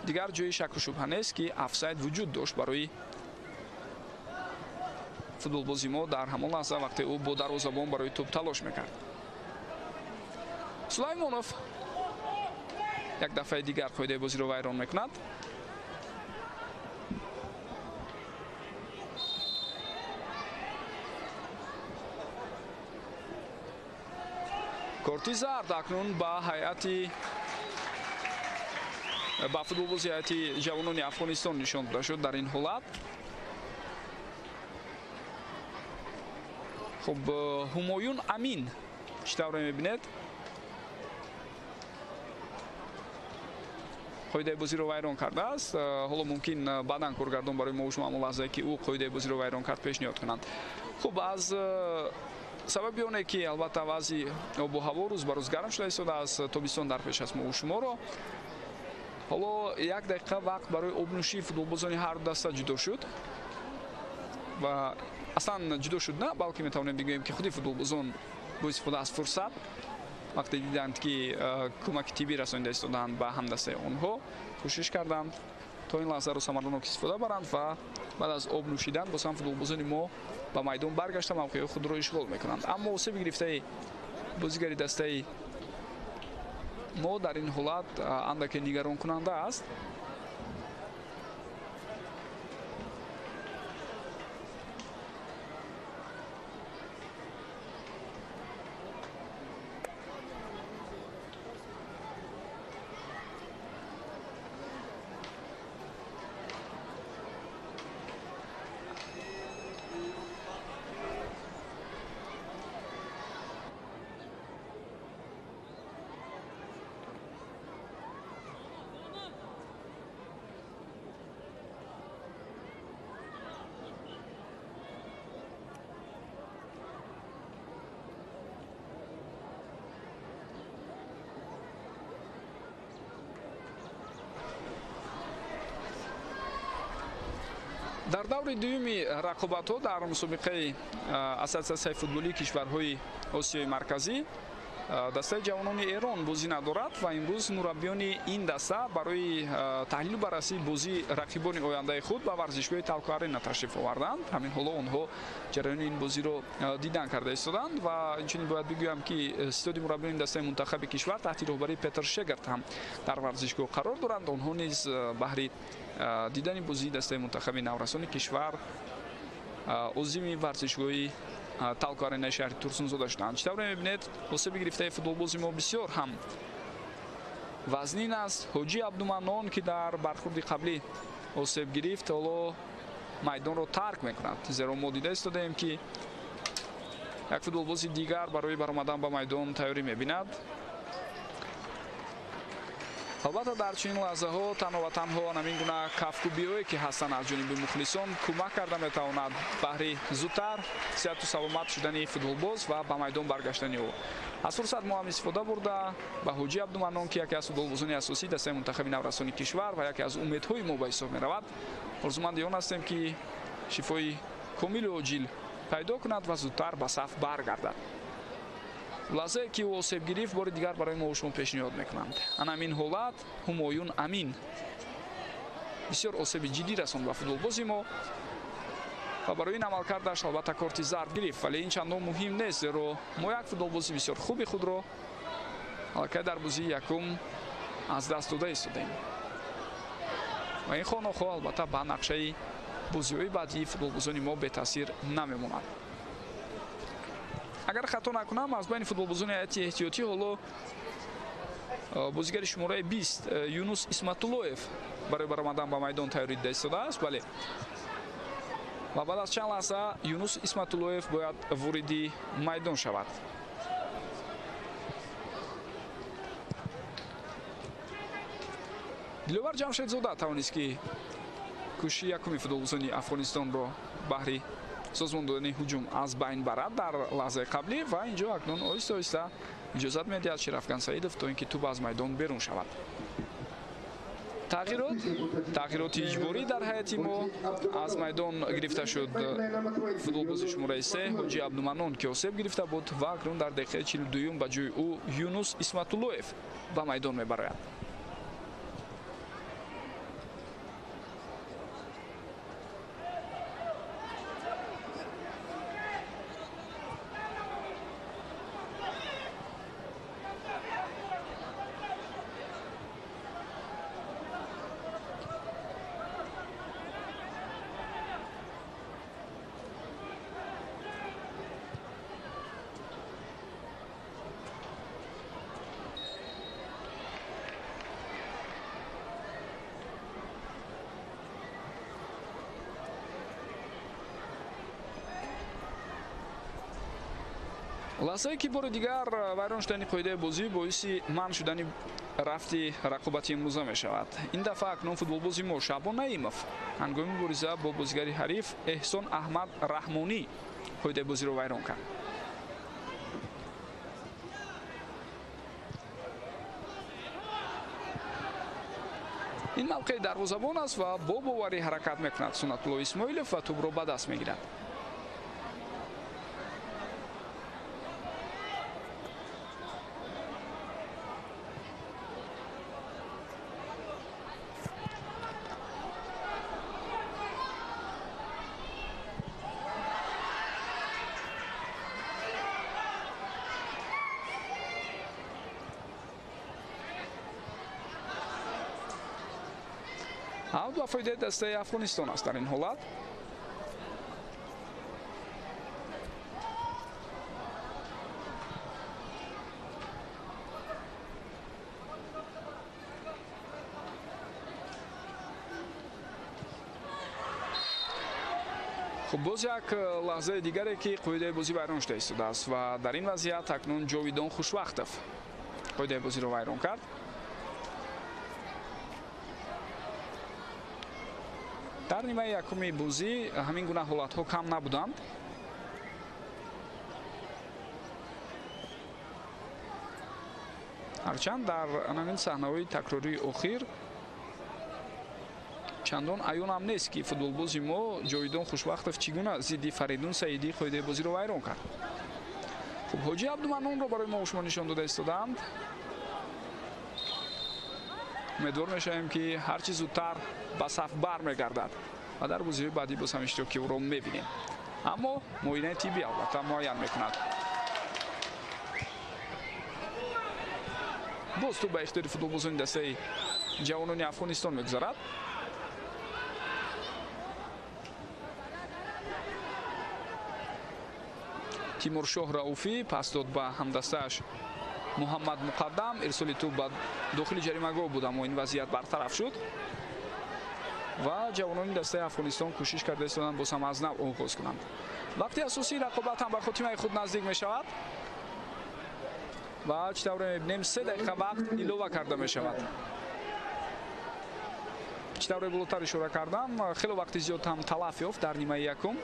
Дигар ҷои шаку шубҳа нест, ки офсайд вуҷуд дошт барои футболбози мо дар ҳамон лаҳза, вақте ӯ бо дарвозабон барои тӯб талош мекард. Сулаймонов як дафъаи дигар қоидаи бозиро вайрон мекунад. Корти зард акнун ба ҳайати ба футболбози ҳайати ҷавонони Афғонистон нишон дода шуд дар ин ҳолат. Хуб, Ҳумоюн Амин чӣ тавре мебинед, қоидаи бозиро вайрон кардааст. Ҳоло мумкин баъдан коргардон барои мо шумо ҳамон лаҳзае, ки ӯ қоидаи бозиро вайрон кард, пешниҳод кунанд. Хуб, аз сабаби оне, ки албатта вазъи обу ҳаво рӯз ба рӯз гарм шуда истодааст, тобистон дар пеш аст мо шуморо. Ҳоло як дақиқа вақт барои обнӯшии футболбозони ҳар ду даста ҷудо шуд ва аслан ҷудо шуд на, балки метавонем бигӯем, ки худи футболбозон бо истифода аз фурсат вақте диданд, ки кӯмаки тиббӣ расонида истодаанд ба ҳамдастаи онҳо, кӯшиш карданд то ин лаҳзаро самаранок истифода баранд ва баъд аз об нӯшидан боз ҳам футболбозони мо ба майдон баргашта мавқеи худро ишғол мекунанд. Аммо осеби гирифтаи бозигари дастаи мо дар ин ҳолат андаке нигаронкунанда аст. Дар даври дуюми рақобатҳо дар мусобиқаи ассотсиатсияи футболии кишварҳои Осиёи Марказӣ дастаи ҷавонони Эрон бозӣ надорад ва имрӯз мураббиёни ин даста барои таҳлилу баррасии бозии рақибони ояндаи худ ба варзишгоҳи Талко Арена ташриф оварданд. Ҳамин ҳоло онҳо ҷараёни ин бозиро дидан карда истоданд ва инчунин бояд бигӯям, ки ситоди мураббиёни дастаи мунтахаби кишвар таҳти роҳбарии Петр Шегард ҳам дар варзишгоҳ қарор доранд. Онҳо низ баҳри дидани бозии дастаи мунтахаби наврасони кишвар озими варзишгоҳи Талко Аренаи шаҳри Турсунзода шуданд. Чӣ тавре мебинед, осеби гирифтаи футболбози мо бисёр ҳам вазнин аст. Ҳоҷи Абдуманнон, ки дар бархурди қаблӣ осеб гирифт, ҳоло майдонро тарк мекунад, зеро мо дида истодаем, ки як футболбози дигар барои баромадан ба майдон тайёрӣ мебинад. Албатта, дар чунин лаҳзаҳо танҳо ва танҳо ҳамин гуна кафкӯбиҳое, ки ҳастанд аз ҷониби мухлисон, кӯмак карда метавонад баҳри зудтар сиҳату саломат шудани футболбоз ва ба майдон баргаштани ӯ. Аз фурсат мо ҳам истифода бурда ба Ҳоҷи Абдуманнон, ки яке аз футболбозони асосии дастаи мунтахаби наврасони кишвар ва яке аз умедҳои мо ба ҳисоб меравад, орзуманди он ҳастем, ки шифои комилу оҷил пайдо кунад ва зудтар ба саф баргардад. Лаҳзае ки ӯ осеб гирифт, бори дигар барои мо шумо пешниҳод мекунанд. Ана ҳамин ҳолат Ҳумоюн Амин бисёр осеби ҷиддӣ расонд ба футболбози мо ва барои ин амалкардаш албатта корти зард гирифт, вале ин чандон муҳим нест, зеро мо як футболбози бисёр хуби худро аллакай дар бозии якум аз даст дода истодаем ва ин хонохо албатта ба нақшаи бозиҳои баъдии футболбозони мо бетаъсир намемонад. Агар хато накунам, аз байни футболбозони ҳайати эҳтиётӣ ҳоло бозигари шумораи 20 Юнус Исматуллоев барои баромадан ба майдон тайёрӣ дида истодааст. Бале, ва баъд аз чанд лаҳза Юнус Исматуллоев бояд вориди майдон шавад. Диловар Ҷамшедзода тавонист, ки кӯшиши якуми футболбозони Афғонистонро баҳри созмон додани ҳуҷум аз байн барад дар лаҳзаи қаблӣ ва инҷо акнун оҳиста оҳиста иҷозат медиҳад Шерафган Саидов, то ин ки тӯб аз майдон берун шавад. Тағйироти иҷборӣ дар ҳайати мо аз майдон гирифта шуд. Футболбози шумораи 3 Ҳоҷи Абдуманнон, ки осеб гирифта буд ва акнун дар дақиқаи 42 ба ҷои ӯ Юнус Исматуллоев ба майдон мебарояд. Лаҳзае ки бори дигар вайрон шудани қоидаи бозӣ боиси манъ шудани рафти рақобати имрӯза мешавад. Ин дафъа акнун футболбози мо Шаъбон Наимов ҳангоми мубориза бо бозигари ҳариф Эҳсон Аҳмад Раҳмонӣ қоидаи бозиро вайрон кард. Ин мавқеи дарвозабон аст ва бо боварӣ ҳаракат мекунад Суннатулло Исмоилов ва тӯбро ба даст мегирад. Аут ба фоидаи дастаи Афғонистон аст дар ин ҳолат. Хуб, боз як лаҳзаи дигаре, ки қоидаи бозӣ вайрон шуда истодааст ва дар ин вазъият акнун Ҷовидон Хушвақтов қоидаи бозиро вайрон кард. Дар нимаи якуми бозӣ ҳамин гуна ҳолатҳо кам набуданд. Ҳарчанд дар ҳамин саҳнаҳои такрории охир чандон аён ҳам нест, ки футболбози мо Ҷовидон Хушвақтов чӣ гуна зидди Фаридун Саидӣ қоидаи бозиро вайрон кард. Хуб, Ҳоҷи Абдуманнонро барои мо шумо нишон дода истодаанд. Умедвор мешавем, ки ҳар чӣ зудтар ба саф бармегардад ва дар бозиҳои баъдӣ боз ҳам иштироки ӯро мебинем. Аммо муоинаи тиббӣ албатта муайян мекунад. Боз тӯб ба ихтиёри футболбозони дастаи ҷавонони Афғонистон мегузарад. Тимуршоҳ Рауфӣ пас дод ба ҳамдастааш Муҳаммад Муқаддам. Ирсоли тӯб ба дохили ҷаримагоҳ буд, аммо ин вазъият бартараф шуд ва ҷавонони дастаи Афғонистон кӯшиш карда истоданд боз ҳам аз нав оғоз кунанд. Вақти асосии рақобат ҳам ба хотимаи худ наздик мешавад ва чӣ тавре мебинем, 3 дақиқа вақт илова карда мешавад. Чӣ тавре болотар ишора кардам, хеле вақти зиёд ҳам талаф ёфт дар нимаи якум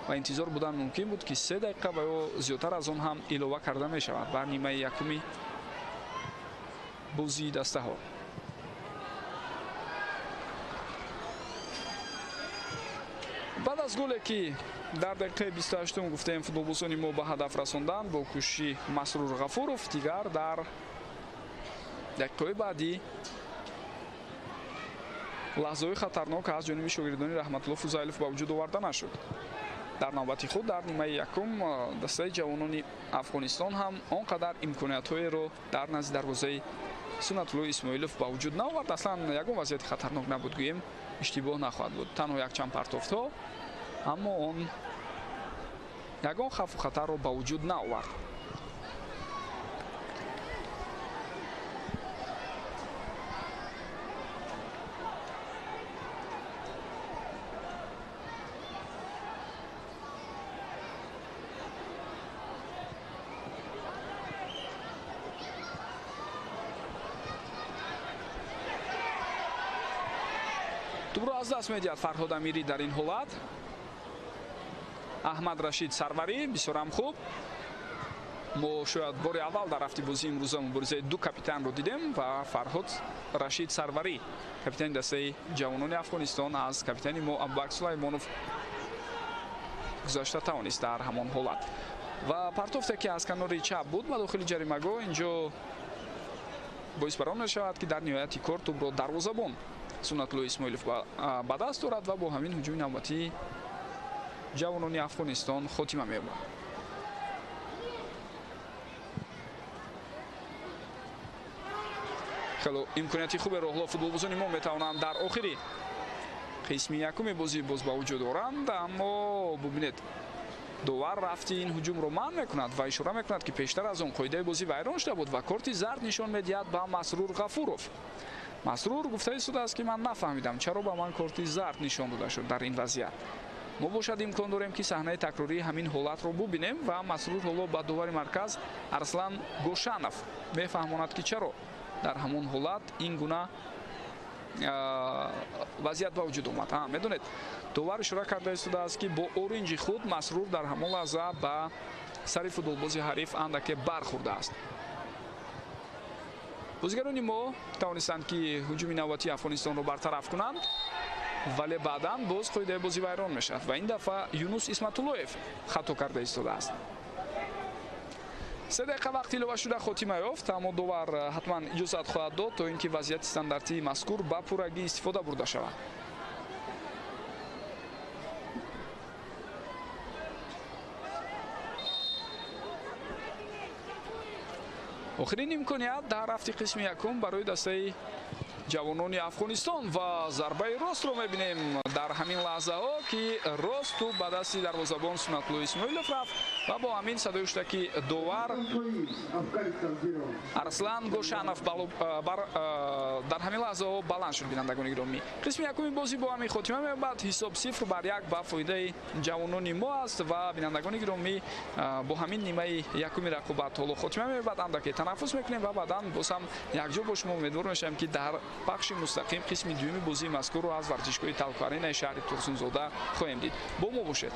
ва интизор будан мумкин буд, ки 3 дақиқа ва ё зиёдтар аз он ҳам илова карда мешавад бар нимаи якуми бозии дастаҳо. Баъд аз голе, ки дар дақиқаи 28 гуфтаем, футболбозони мо ба ҳадаф расонданд бо кӯшиши Масрур Ғафуров, дигар дар дақиқаҳои баъдӣ лаҳзаҳои хатарнок аз ҷониби шогирдони Раҳматулло Фузайлов ба вуҷуд оварда нашуд. Дар навбати худ дар нимаи якум дастаи ҷавонони Афғонистон ҳам он қадар имкониятҳоеро дар назди дарвозаи Суннатулло Исмоилов ба вуҷуд наовард. Аслан ягон вазъияти хатарнок набуд, гӯем иштибоҳ нахоҳад буд. Танҳо якчанд партофтҳо, аммо он ягон хавфу хатарро ба вуҷуд наовард. Тӯбро аз даст медиҳад Фарҳод Амирӣ дар ин ҳолат. Аҳмад Рашид Сарварӣ бисёрам хуб. Мо шояд бори аввал дар рафти бозии имрӯза муборизаи ду капитанро дидем ва Фарҳод Рашид Сарварӣ, капитани дастаи ҷавонони Афғонистон, аз капитани мо Абубакр Сулаймонов гузашта тавонист дар ҳамон ҳолат. Ва партофте, ки аз канори чап буд ба дохили ҷаримагоҳ, инҷо боис бар он мешавад, ки дар ниҳояти кор тӯбро дарвозабон Суннатулло Исмоилов ба даст дорад ва бо ҳамин ҳуҷуми навбатии ҷавонони Афғонистон хотима меёбад. Хело имконияти хуберо ҳоло футболбозони мо метавонанд дар охири қисми якуми бозӣ боз ба вуҷуд оранд, аммо бубинед, довар рафти ин ҳуҷумро манъ мекунад ва ишора мекунад, ки пештар аз он қоидаи бозӣ вайрон шуда буд ва корти зард нишон медиҳад ба Масрур Ғафуров. Масрур гуфта истодааст, ки ман нафаҳмидам, чаро ба ман корти зард нишон дода шуд дар ин вазъият. Мо бошад имкон дорем, ки саҳнаи такрории ҳамин ҳолатро бубинем ва Масрур ҳоло ба довари марказ Арслан Гошанов мефаҳмонад, ки чаро дар ҳамон ҳолат ин гуна вазъият ба вуҷуд омад. Медонед, довар ишора карда истодааст, ки бо оринҷи худ Масрур дар ҳамон лаҳза ба сари футболбози ҳариф андаке бархӯрдааст. Бозигарони мо тавонистанд, ки ҳуҷуми навбатии Афғонистонро бартараф кунанд, вале баъдан боз қоидаи бозӣ вайрон мешавад ва ин дафъа Юнус Исматуллоев хато карда истодааст. 3 дақиқа вақт илова шуда хотима ёфт, аммо довар ҳатман иҷозат хоҳад дод, то ин ки вазъияти стандартии мазкур ба пуррагӣ истифода бурда шавад. Охирин имконият дар рафти қисми якум барои дастаи ҷавонони Афғонистон ва зарбаи ростро мебинем дар ҳамин лаҳзаҳо, ки рост тӯб ба дасти дарвозабон Суннатулло Исмоилов рафт ва бо ҳамин садои шуда, ки довар Арслан Гошанов дар ҳамин лаҳзаҳо баланд шуд. Бинандагони гиромӣ, қисми якуми бозӣ бо ҳамин хотима меёбад. Ҳисоб 0-1 ба фоидаи ҷавонони мо аст ва бинандагони гиромӣ, бо ҳамин нимаи якуми рақобат ҳоло хотима меёбад. Андаке танаффус мекунем ва баъдан боз ҳам якҷо бо шумо умедвор мешавем, ки дар пахши мустақим қисми дуюми бозии мазкурро аз варзишгоҳи Талко-Аренаи шаҳри Турсунзода хоҳем дид. Бо мо бошед.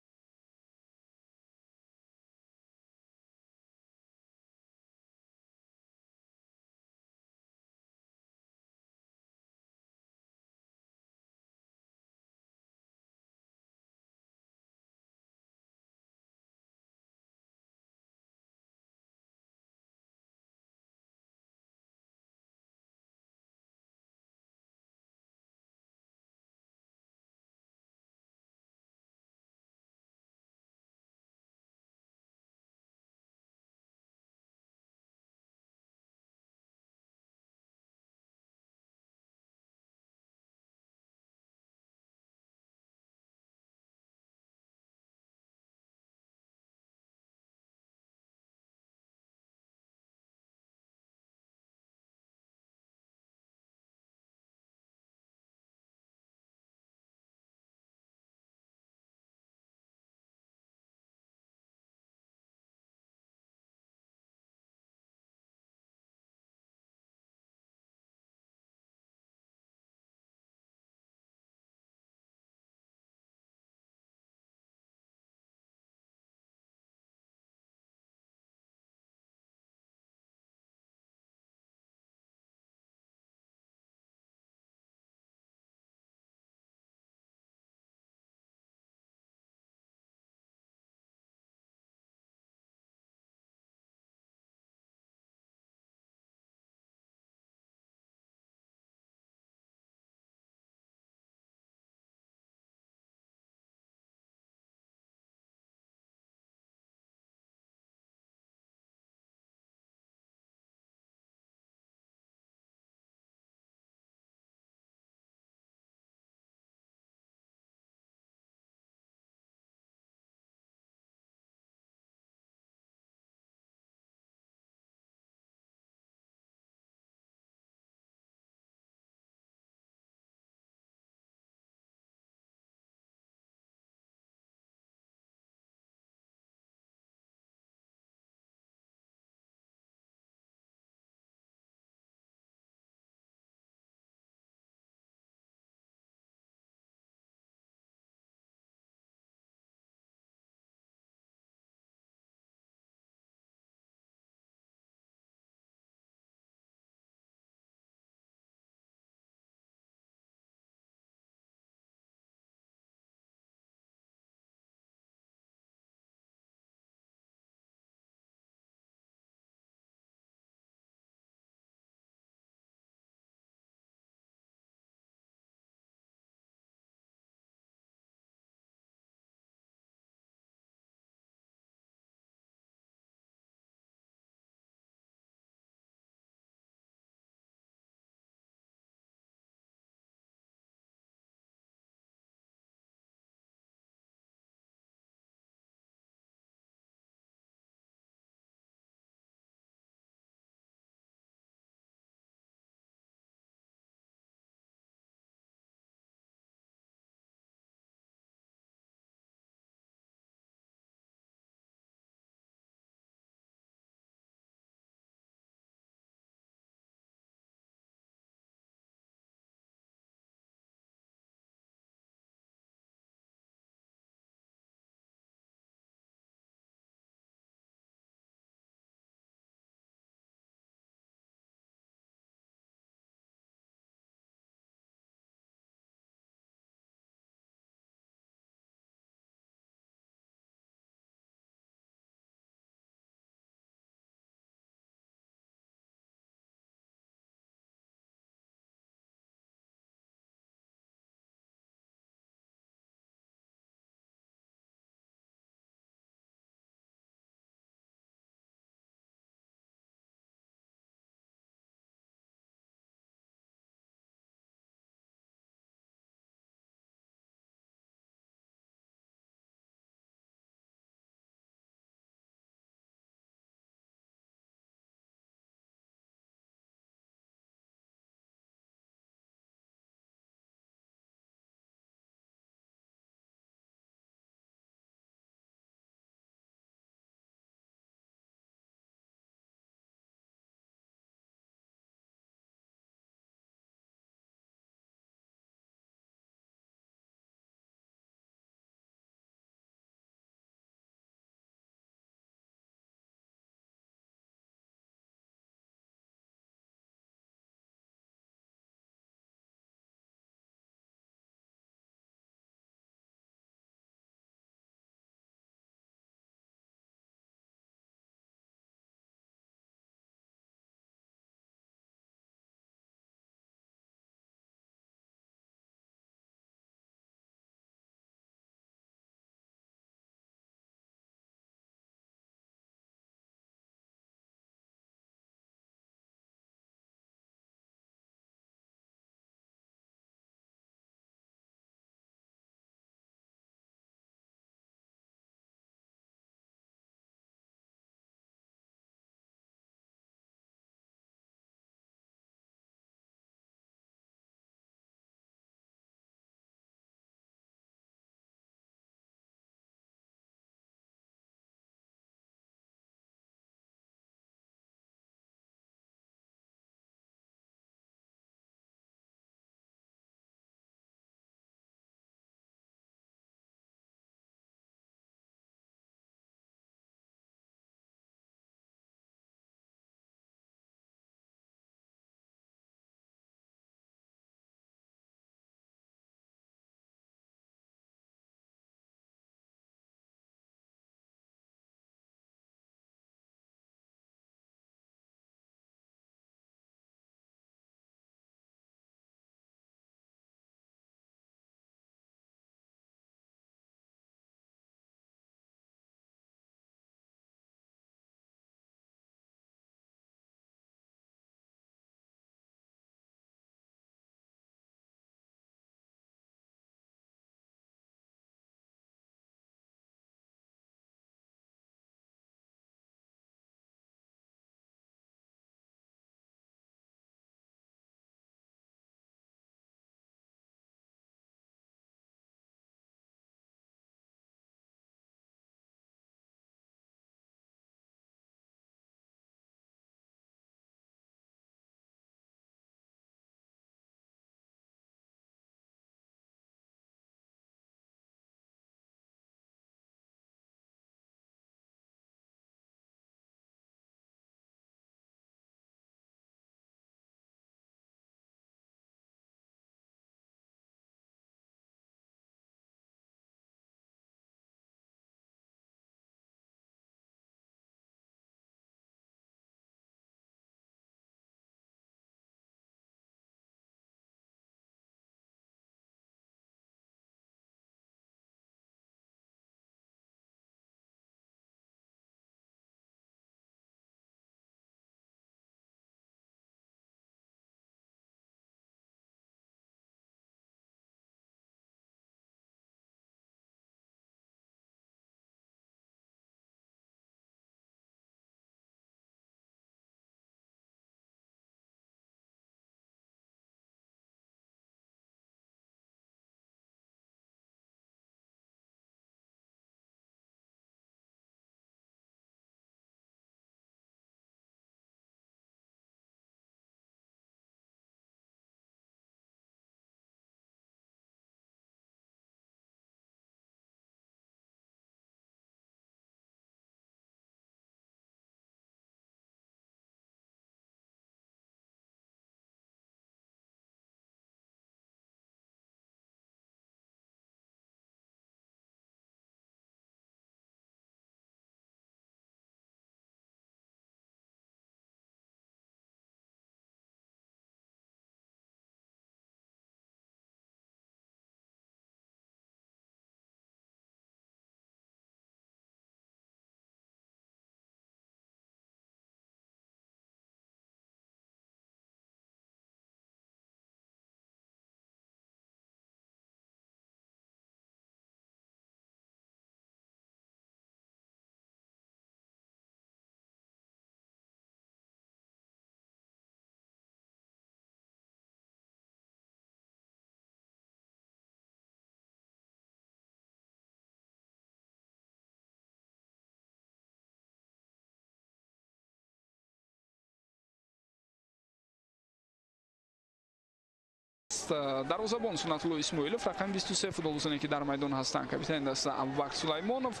аст. Дарвозабон Сунатулло Исмоилов, рақами 23 футболбозоне ки дар майдон ҳастанд, капитани даста Абубакр Сулаймонов,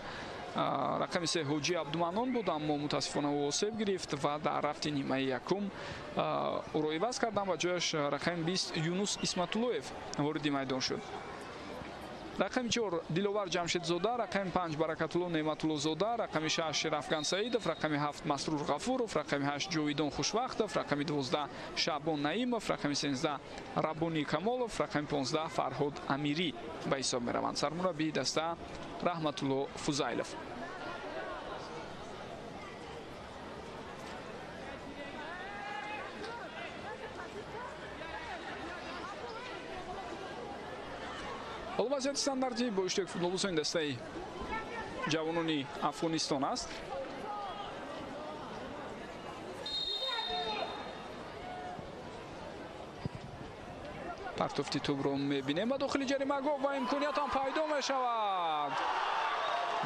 рақами 3 Ҳоҷи Абдуманон буд, аммо мутаассифона ӯ осеб гирифт ва дар рафти нимаи якум ӯро иваз карданд ва ҷояш рақами 20 Юнус Исматуллоев вориди майдон шуд. Рақами 4 Диловар Ҷамшедзода, рақами 5 Баракатулло Неъматуллозода, рақами 6 Шерафган Саидов, рақами 7 Масрур Ғафуров, рақами 8 Ҷовидон Хушвақтов, рақами 12 Шаъбон Наимов, рақами 13 Раббонӣ Камолов, рақами 15 Фарҳод Амирӣ ба ҳисоб мераванд. Сармураббии даста Раҳматулло Фузайлов. Ҳоло вазъияти стандартӣ бо иштироки футболбозони дастаи ҷавонони Афғонистон аст. Партофти тӯбро мебинем ба дохили ҷаримагоҳ ва имконият ҳам пайдо мешавад.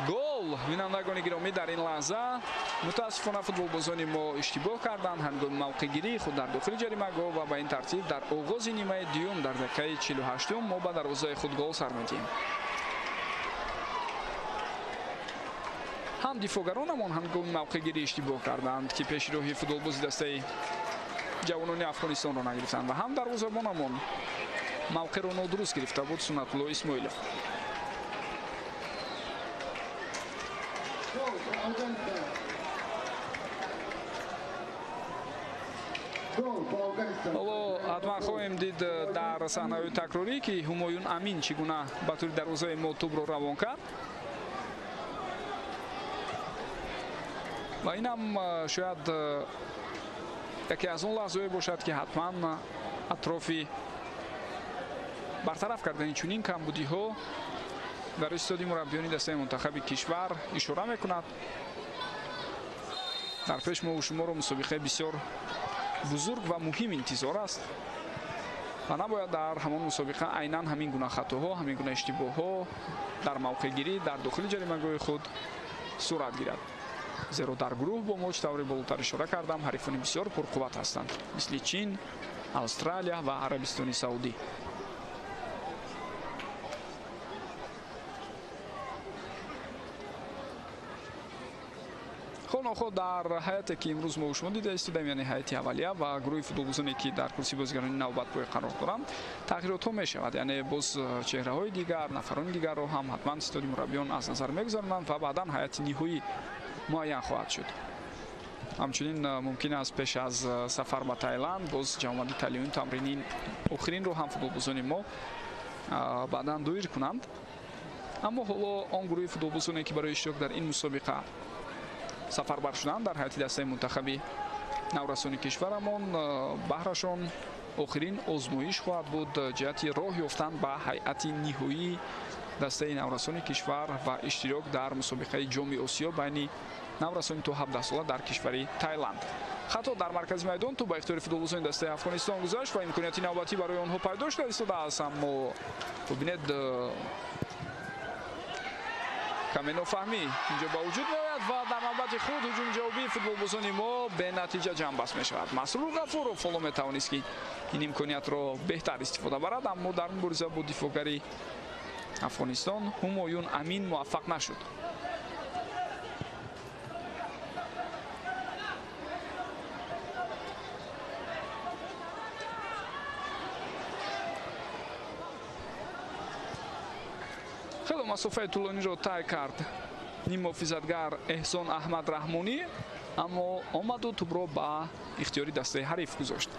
Гол! Бинандагони гиромӣ, дар ин лаҳза мутаассифона футболбозони мо иштибоҳ карданд ҳангоми мавқеъгирии худ дар дохили ҷаримагоҳ ва ба ин тартиб дар оғози нимаи дуюм дар дақиқаи 48 мо ба дарвозаи худ гол сар медиҳем. Ҳам дифоъгаронамон ҳангоми мавқеъгирӣ иштибоҳ карданд, ки пеши роҳи футболбози дастаи ҷавонони Афғонистонро нагирифтанд ва ҳам дарвозабонамон мавқеъро нодуруст гирифта буд Сунатулло Исмоилов. Ҳоло ҳатман хоҳем дид дар саҳнаҳои такрорӣ, ки Ҳумоюн Амин чӣ гуна ба тӯри дарвозаи мо тӯбро равон кард. Ва инам шояд яке аз он лаҳзаҳое бошад, ки ҳатман атрофи бартараф кардани чунин камбудиҳо дар истоди мураббиёни дастаи мунтахаби кишвар ишора мекунад. Дар пеш мо шуморо мусобиқаи бисёр бузург ва муҳим интизор аст ва набояд дар ҳамон мусобиқа айнан ҳамин гуна хатоҳо, ҳамин гуна иштибоҳҳо дар мавқеъгирӣ дар дохили ҷаримагоҳи худ сурат гирад. Зеро дар гурӯҳ бо мо, чӣ тавре болотар ишора кардам, ҳарифони бисёр пурқувват ҳастанд, мисли Чин, Австралия ва Арабистони Саудӣ. Хонохо дар ҳайате ки имрӯз мо шумо дида истодаем, яъне ҳайати аввалия ва гурӯҳи футболбозоне ки дар курсии бозигарони навбатпой қарор доранд, тағйиротҳо мешавад. Яъне боз чеҳраҳои дигар, нафарони дигарро ҳам ҳатман истоди мураббиён аз назар мегузаронанд ва баъдан ҳайати ниҳоӣ муайян хоҳад шуд. Ҳамчунин мумкин аст пеш аз сафар ба Таиланд боз ҷамъомади таълимию тамринии охиринро ҳам футболбозони мо баъдан доир кунанд. Аммо ҳоло он гурӯҳи футболбозоне ки барои иштирок дар ин мусобиқа сафарбар шуданд дар ҳайати дастаи мунтахаби наврасони кишварамон, баҳрашон охирин озмоиш хоҳад буд ҷиҳати роҳ ёфтан ба ҳайати ниҳоии дастаи наврасони кишвар ва иштирок дар мусобиқаи Ҷоми Осиё байни наврасони то 17 сола дар кишвари Таиланд. Хато дар маркази майдон тӯб ба ихтиёри футболбозони дастаи Афғонистон гузашт ва имконияти навбатӣ барои онҳо пайдо шуда истодааст, аммо бубинед, каме нофаҳмӣ инҷо ба вуҷуд меояд ва дар навбати худ ҳуҷуми ҷавобии футболбозони мо бенатиҷа ҷамъбаст мешавад. Масрур Ғафуров ҳоло метавонист, ки ин имкониятро беҳтар истифода барад, аммо дар мубориза бо дифоъгари Афғонистон Ҳумоюн Амин муваффақ нашуд. Хело масофаи тӯлониро тай кард ниммуҳофизатгар Эҳсон Аҳмад Раҳмонӣ, аммо омаду тӯбро ба ихтиёри дастаи ҳариф гузошт.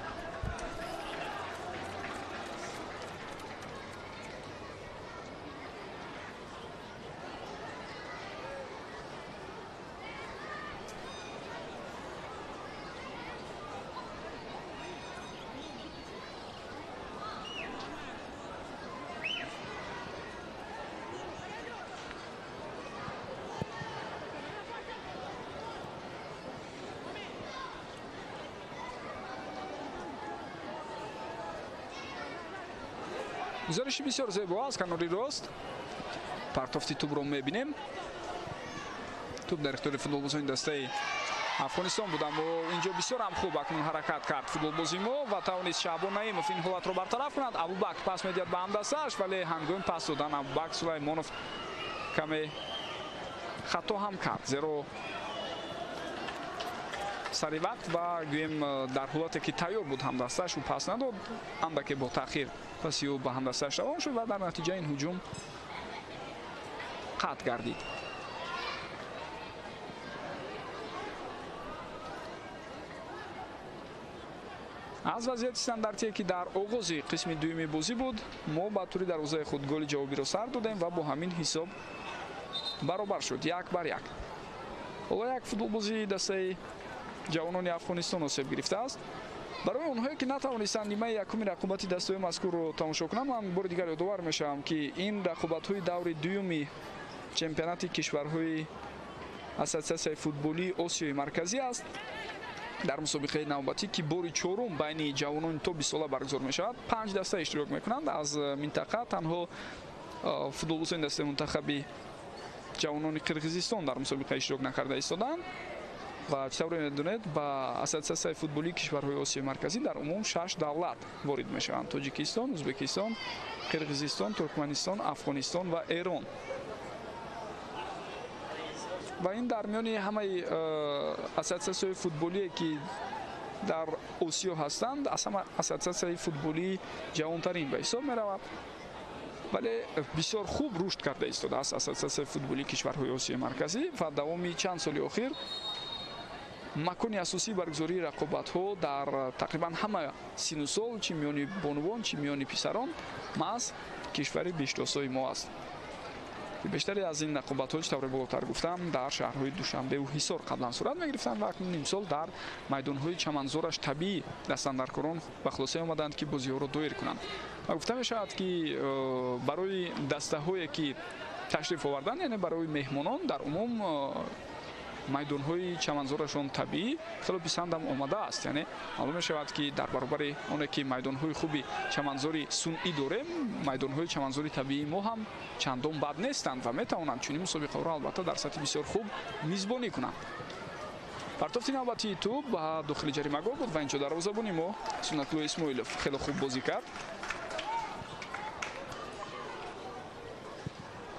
Гузариши бисёр зебо аз канори рост. Партофти тӯбро мебинем. Тӯб дар ихтиёри футболбозони дастаи Афғонистон буд, аммо инҷо бисёр ҳам хуб акнун ҳаракат кард футболбози мо ва тавонист Шаъбон Наимов ин ҳолатро бартараф кунад. Абубакр пас медиҳад ба ҳамдастааш, вале ҳангоми пас додан Абубакр Сулаймонов каме хато ҳам кард, зеро сари вақт ва гӯем дар ҳолате ки тайёр буд ҳамдастааш ӯ пас надод, андаке бо таъхир паси ӯ ба ҳамдастааш равон шуд ва дар натиҷа ин ҳуҷум қатъ гардид. Аз вазъияти стандартие ки дар оғози қисми дуюми бозӣ буд, мо ба тури дарвозаи худ голи ҷавобиро сар додем ва бо ҳамин ҳисоб баробар шуд 1-1. Ҳоло як футболбозии дастаи ҷавонони Афғонистон осеб гирифтааст. Барои онҳое ки натавонистанд нимаи якуми рақобати дастаи мазкурро тамошо кунанд, ман бори дигар ёдовар мешавам, ки ин рақобатҳои даври дуюми чемпионати кишварҳои Ассотсиатсияи футболии Осиёи Марказӣ аст. Дар мусобиқаи навбатӣ, ки бори чорум байни ҷавонони то 20 сола баргузор мешавад, 5 даста иштирок мекунанд. Аз минтақа танҳо футболбозони дастаи мунтахаби ҷавонони Қирғизистон дар мусобиқа иштирок накарда истоданд. Ва чӣ тавре медонед, ба Ассотсиатсияи футболии кишварҳои Осиёи Марказӣ дар умум 6 давлат ворид мешаванд: Тоҷикистон, Ӯзбекистон, Қирғизистон, Туркманистон, Афғонистон ва Эрон. Ва ин дар миёни ҳамаи ассотсиатсияҳои футболие ки дар Осиё ҳастанд, аз ҳама ассотсиатсияи футболии ҷавонтарин ба ҳисоб меравад, вале бисёр хуб рушд карда истодааст Ассотсиатсияи футболии кишварҳои Осиёи Марказӣ ва давоми чанд соли охир макони асосии баргузории рақобатҳо дар тақрибан ҳама сину сол, чӣ миёни бонувон, чӣ миёни писарон, маҳз кишвари бештосои мо аст. Бештаре аз ин рақобатҳо, чӣ тавре болотар гуфтам, дар шаҳрҳои Душанбеву Ҳисор қаблан сурат мегирифтанд ва акнун имсол дар майдонҳои чаманзораш табиӣ дастандаркорон ба хулоса омаданд, ки бозиҳоро доир кунанд. Ва гуфта мешавад, ки барои дастаҳое ки ташриф оварданд, яъне барои меҳмонон, дар умум майдонҳои чаманзорашон табиӣ хело писандам омадааст. Яъне маълум мешавад, ки дар баробари оне ки майдонҳои хуби чаманзори сунъӣ дорем, майдонҳои чаманзори табиии мо ҳам чандон бад нестанд ва метавонанд чунин мусобиқаҳоро албатта дар сатҳи бисёр хуб мизбонӣ кунанд. Партофти навбатии тӯб ба дохили ҷаримагоҳ буд ва инҷо дарвозабони мо Суннатулло Исмоилов хело хуб бозӣ кард.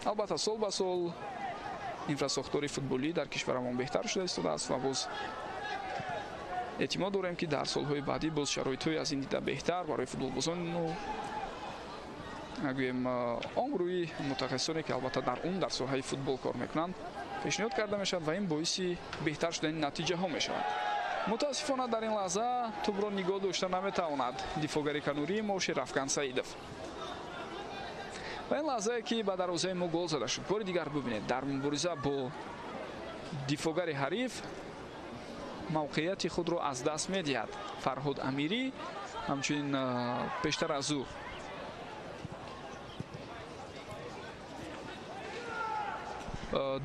Албатта сол ба сол инфрасохтори футболӣ дар кишварамон беҳтар шуда истодааст ва боз эътимод дорем, ки дар солҳои баъдӣ боз шароитҳои аз ин дида беҳтар барои футболбозону гӯем он гурӯҳи мутахассисоне, ки албатта дар ум дар соҳаи футбол кор мекунанд, пешниҳод карда мешавад ва ин боиси беҳтар шудани натиҷаҳо мешавад. Мутаассифона дар ин лаҳза тӯбро нигоҳ дошта наметавонад дифоъгари канурии мо Шерафган Саидов. Ва ин лаҳзае ки ба дарвозаи мо гол зада шуд, бори дигар бубинед, дар мубориза бо дифоъгари ҳариф мавқеияти худро аз даст медиҳад Фарҳод Амирӣ. Ҳамчунин пештар аз ӯ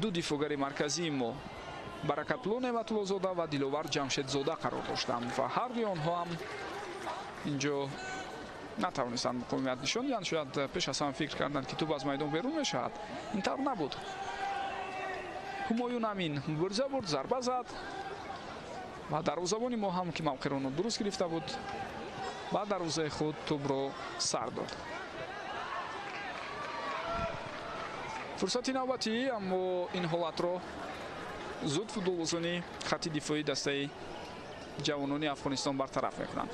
ду дифоъгари марказии мо Баракатулло Неъматуллозода ва Диловар Ҷамшедзода қарор доштанд ва ҳар дуи онҳо ҳам инҷо натавонистанд муқовимат нишон диҳанд. Шояд пеш аз ҳама фикр карданд, ки тӯб аз майдон берун мешавад. Ин тавр набуд. Ҳумоюн Амин мубориза бурд, зарба зад ва дарвозабони мо ҳам, ки мавқеъро нодуруст гирифта буд, ба дарвозаи худ тӯбро сар дод. Фурсати навбатӣ, аммо ин ҳолатро зуд футболбозони хатти дифоии дастаи ҷавонони Афғонистон бартараф мекунанд.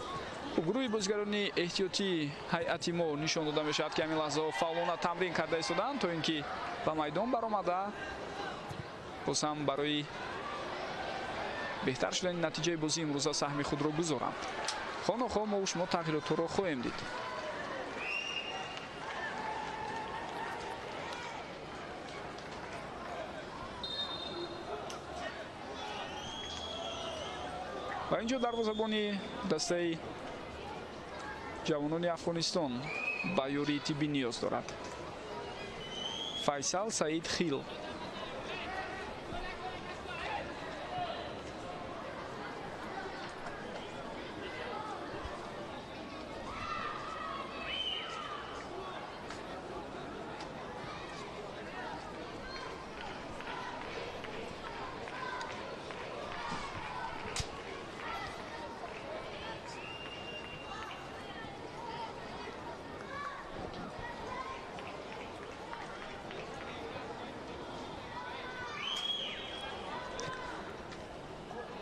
Гурӯҳи бозигарони эҳтиётии ҳайати мо нишон дода мешавад, ки ҳамин лаҳзаҳо фаъолона тамрин карда истоданд, то ин ки ба майдон баромада боз ҳам барои беҳтар шудани натиҷаи бозии имрӯза саҳми худро гузоранд. Хонохоҳ мо шумо тағйиротҳоро хоҳем дид. Ва инҷо дарвозабони дастаи ҷавонони Афғонистон ба ёрии тиббӣ ниёз дорад. Файсал Саид Хил.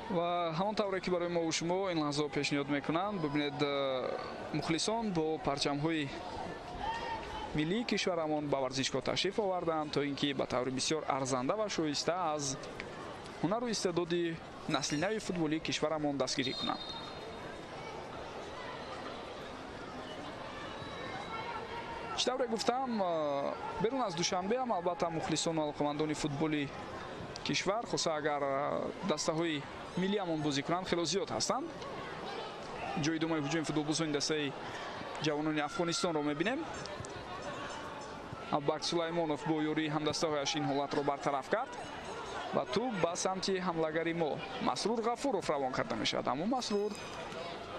Ва ҳамон тавре ки барои мо шумо ин лаҳзаҳо пешниҳод мекунанд, бибинед, мухлисон бо парчамҳои миллии кишварамон ба варзишгоҳ ташриф оварданд, то ин ки ба таври бисёр арзанда ва шоиста аз ҳунару истеъдоди насли нави футболии кишварамон дастгирӣ кунанд. Чӣ тавре гуфтам, берун аз Душанбе ҳам албатта мухлисону алоқамандони футболи кишвар, хусусан агар дастаҳои миллиамон бозӣ кунанд, хело зиёд ҳастанд. Ҷои идомаи ҳуҷуми футболбозони дастаи ҷавонони Афғонистонро мебинем. Абубакр Сулаймонов бо ёрии ҳамдастаҳояш ин ҳолатро бартараф кард ва тӯб ба самти ҳамлагари мо Масрур Ғафуров равон карда мешавад. Аммо Масрур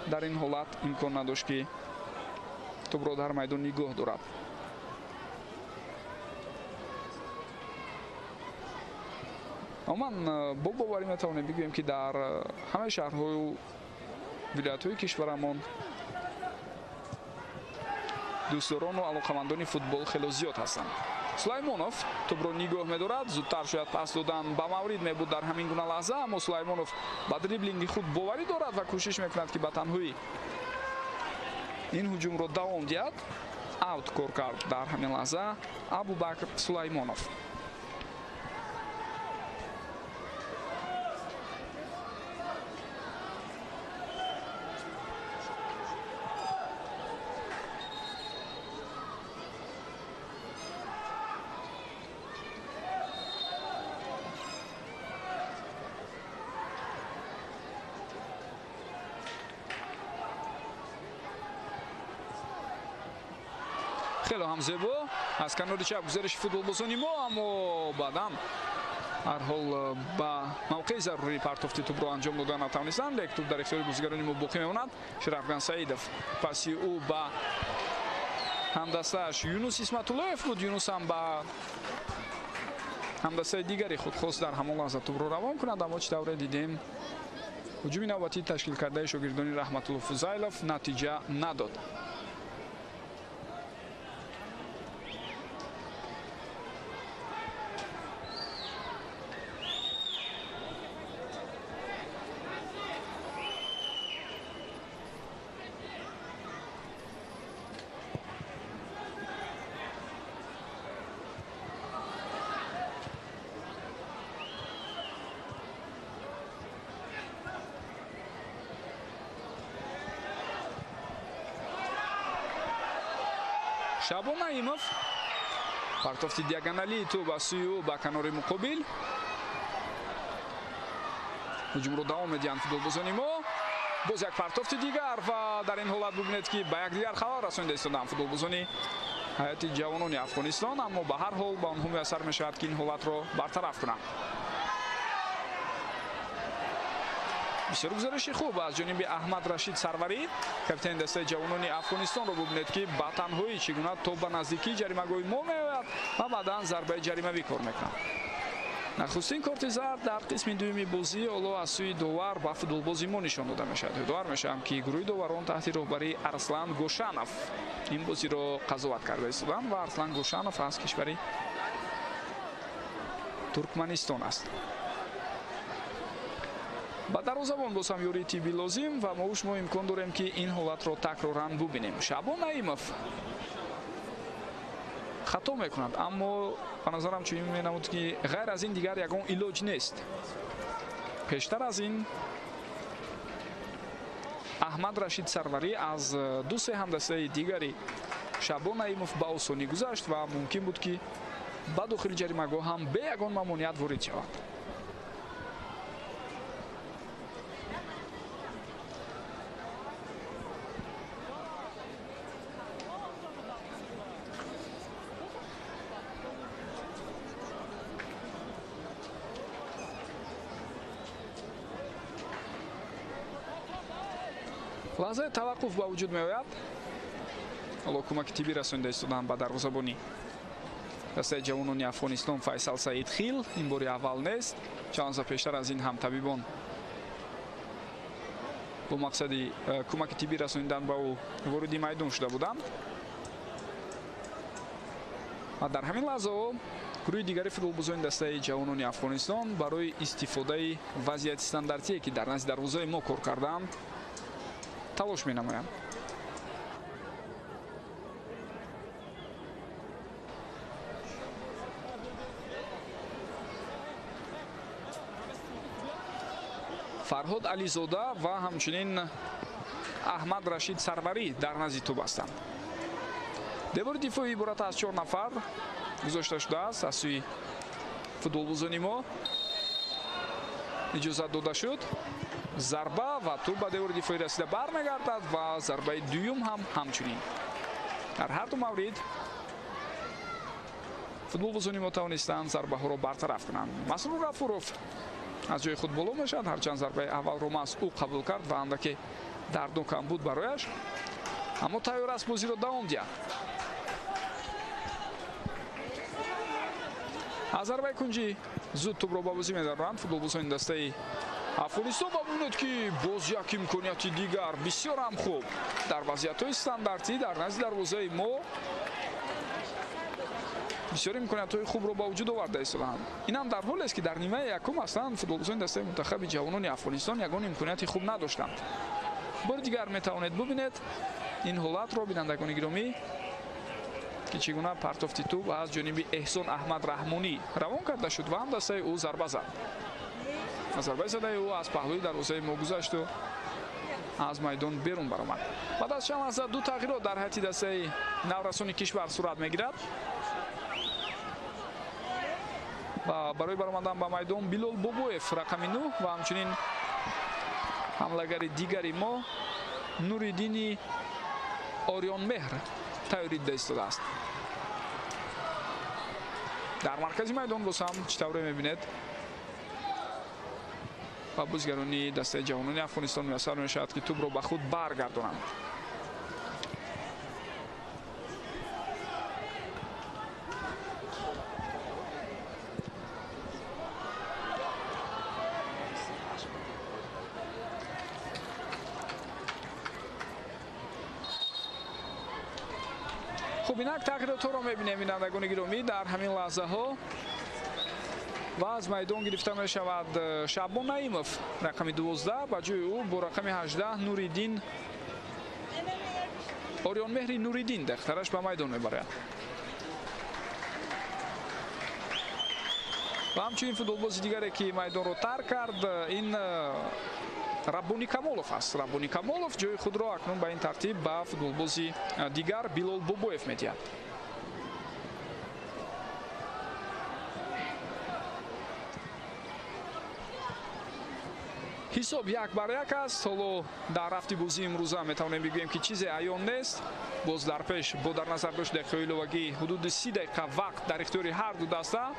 дар ин ҳолат имкон надошт, ки тӯбро дар майдон нигоҳ дорад. Умуман бо боварӣ метавонем бигӯем, ки дар ҳамаи шаҳрҳою вилоятҳои кишварамон дӯстдорону алоқамандони футбол хело зиёд ҳастанд. Сулаймонов тӯбро нигоҳ медорад, зудтар шояд пас додан ба маврид мебуд дар ҳамин гуна лаҳза, аммо Сулаймонов ба дриблинги худ боварӣ дорад ва кӯшиш мекунад, ки ба танҳоӣ ин ҳуҷумро давом диҳад. Аут кор кард дар ҳамин лаҳза Абубакр Сулаймонов. Хело ҳам зебо аз канори чап гузариши футболбозони мо, аммо баъдан ҳар ҳол ба мавқеи зарурӣ партофти тӯбро анҷом дода натавонистанд. Лек тӯб дар ихтиёри бозигарони мо боқӣ мемонад. Шерафган Саидов паси ӯ ба ҳамдастааш Юнус Исматуллоев буд. Юнус ҳам ба ҳамдастаи дигари худ хост дар ҳамон лаҳза тӯбро равон кунад, аммо чӣ тавре дидем, ҳуҷуми навбатии ташкил кардаи шогирдони Раҳматулло Фузайлов натиҷа надод. Шабон Наимов партофти диагоналии тӯб аз сӯи ӯ ба канори муқобил. Ҳуҷумро давом медиҳанд футболбозони мо. Боз як партофти дигар ва дар ин ҳолат бубинед, ки ба якдигар халал расонида истоданд футболбозони ҳайати ҷавонони Афғонистон, аммо ба ҳар ҳол ба онҳо муяссар мешавад, ки ин ҳолатро бартараф кунанд. Бисёр гузариши хуб аз ҷониби Аҳмад Рашид Сарварӣ, капитани дастаи ҷавонони Афғонистонро бубинед, ки ба танҳоӣ чӣ гуна то ба наздикии ҷаримагоҳи мо меояд ва баъдан зарбаи ҷаримавӣ кор мекунад. Нахустин корти зард дар қисми дуюми бозӣ ҳоло аз сӯи довар ба футболбози мо нишон дода мешавад. Ёдовар мешавам, ки гурӯҳи доварон таҳти роҳбарии Арслан Гошанов ин бозиро қазоват карда истоданд ва Арслан Гошанов аз кишвари Туркманистон аст. Ба дарвозабон боз ҳам ёрии тиббӣ лозим ва мо шумо имкон дорем, ки ин ҳолатро такроран бубинем. Шабон Наимов хато мекунад, аммо ба назарам чунин менамуд, ки ғайр аз ин дигар ягон илоҷ нест. Пештар аз ин Аҳмад Рашид Сарварӣ аз ду-се ҳамдастаи дигари Шабон Наимов ба осонӣ гузашт ва мумкин буд, ки ба дохили ҷаримагоҳ ҳам бе ягон мамоният ворид шавад. Лаҳзаи таваққуф ба вуҷуд меояд. Ҳоло кӯмаки тиббӣ расонида истоданд ба дарвозабони дастаи ҷавонони Афғонистон Файсал Саид Хил. Ин бори аввал нест, чанд лаҳза пештар аз ин ҳам табибон бо мақсади кӯмаки тиббӣ расонидан ба ӯ вориди майдон шуда буданд ва дар ҳамин лаҳзаҳо Гурӯҳи дигари футболбозони дастаи ҷавонони Афғонистон барои истифодаи вазъияти стандартие, ки дар назди дарвозаи мо кор кардаанд, талош менамоянд. Фарҳод Ализода ва ҳамчунин Аҳмад Рашид Сарварӣ дар назди тӯб ҳастанд. Девори дифоӣ иборат аз 4 нафар гузошта шудааст аз сӯи футболбозони мо. Иҷозат дода шуд. Зарба ва тӯб ба девори дифоӣ расида бармегардад ва зарбаи дуюм ҳам ҳамчунин. Дар ҳар ду маврид футболбозони мо тавонистанд зарбаҳоро бартараф кунанд. Масрур Ғафуров аз ҷои худ боло мешавад, ҳарчанд зарбаи аввалро маҳз ӯ қабул кард ва андаке дарднок ҳам буд барояш, аммо тайёр аст бозиро давом диҳад. Аз зарбаи кунҷӣ зуд тӯбро ба бозӣ медароранд футболбозони дастаи Афғонистон ва бубинед, ки боз як имконияти дигар бисёр ҳам хуб дар вазъиятҳои стандартӣ дар назди дарвозаи мо бисёр имкониятҳои хубро ба вуҷуд оварда истодаанд. Ин ҳам дар ҳолест, ки дар нимаи якум аслан футболбозони дастаи мунтахаби ҷавонони Афғонистон ягон имконияти хуб надоштанд. Бори дигар метавонед бубинед ин ҳолатро, бинандагони гиромӣ, ки чӣ гуна партофти тӯб аз ҷониби Эҳсон Аҳмад Раҳмонӣ равон карда шуд ва ҳам дастаи ӯ зарба зад. Зарбаи задаи ӯ аз паҳлӯи дарвозаи мо гузашту аз майдон берун баромад. Баъд аз чанд лаҳза ду тағйирот дар ҳайати дастаи наврасони кишвар сурат мегирад ва барои баромадан ба майдон Билол Бобоев рақами 9 ва ҳамчунин ҳамлагари дигари мо Нуриддини Ориёнмеҳр тайёрӣ дида истодааст. Дар маркази майдон боз ҳам чӣ тавре мебинед ба бозигарони дастаи ҷавонони Афғонистон муяссар мешавад, ки тӯбро ба худ баргардонанд. Хуб, инак тағйиротҳоро мебинем, бинандагони гиромӣ, дар ҳамин лаҳзаҳо ва аз майдон гирифта мешавад Шаъбон Наимов рақами 12, ба ҷои ӯ бо рақами 18 Нуриддин Ориёнмеҳри Нуриддин дақтараш ба майдон мебарад. Ва ҳамчунин футболбози дигаре, ки майдонро тарк кард, ин Раббони Камолов аст. Раббони Камолов ҷои худро акнун ба ин тартиб ба футболбози дигар Билол Бобоев медиҳад. Ҳисоб 1-1 аст. Ҳоло дар рафти бозии имрӯза метавонем бигӯем, ки чизе аён нест. Боз дар пеш бо дар назар дошт дақиқаҳои иловагӣ ҳудуди 30 дақиқа вақт дар ихтиёри ҳар ду даста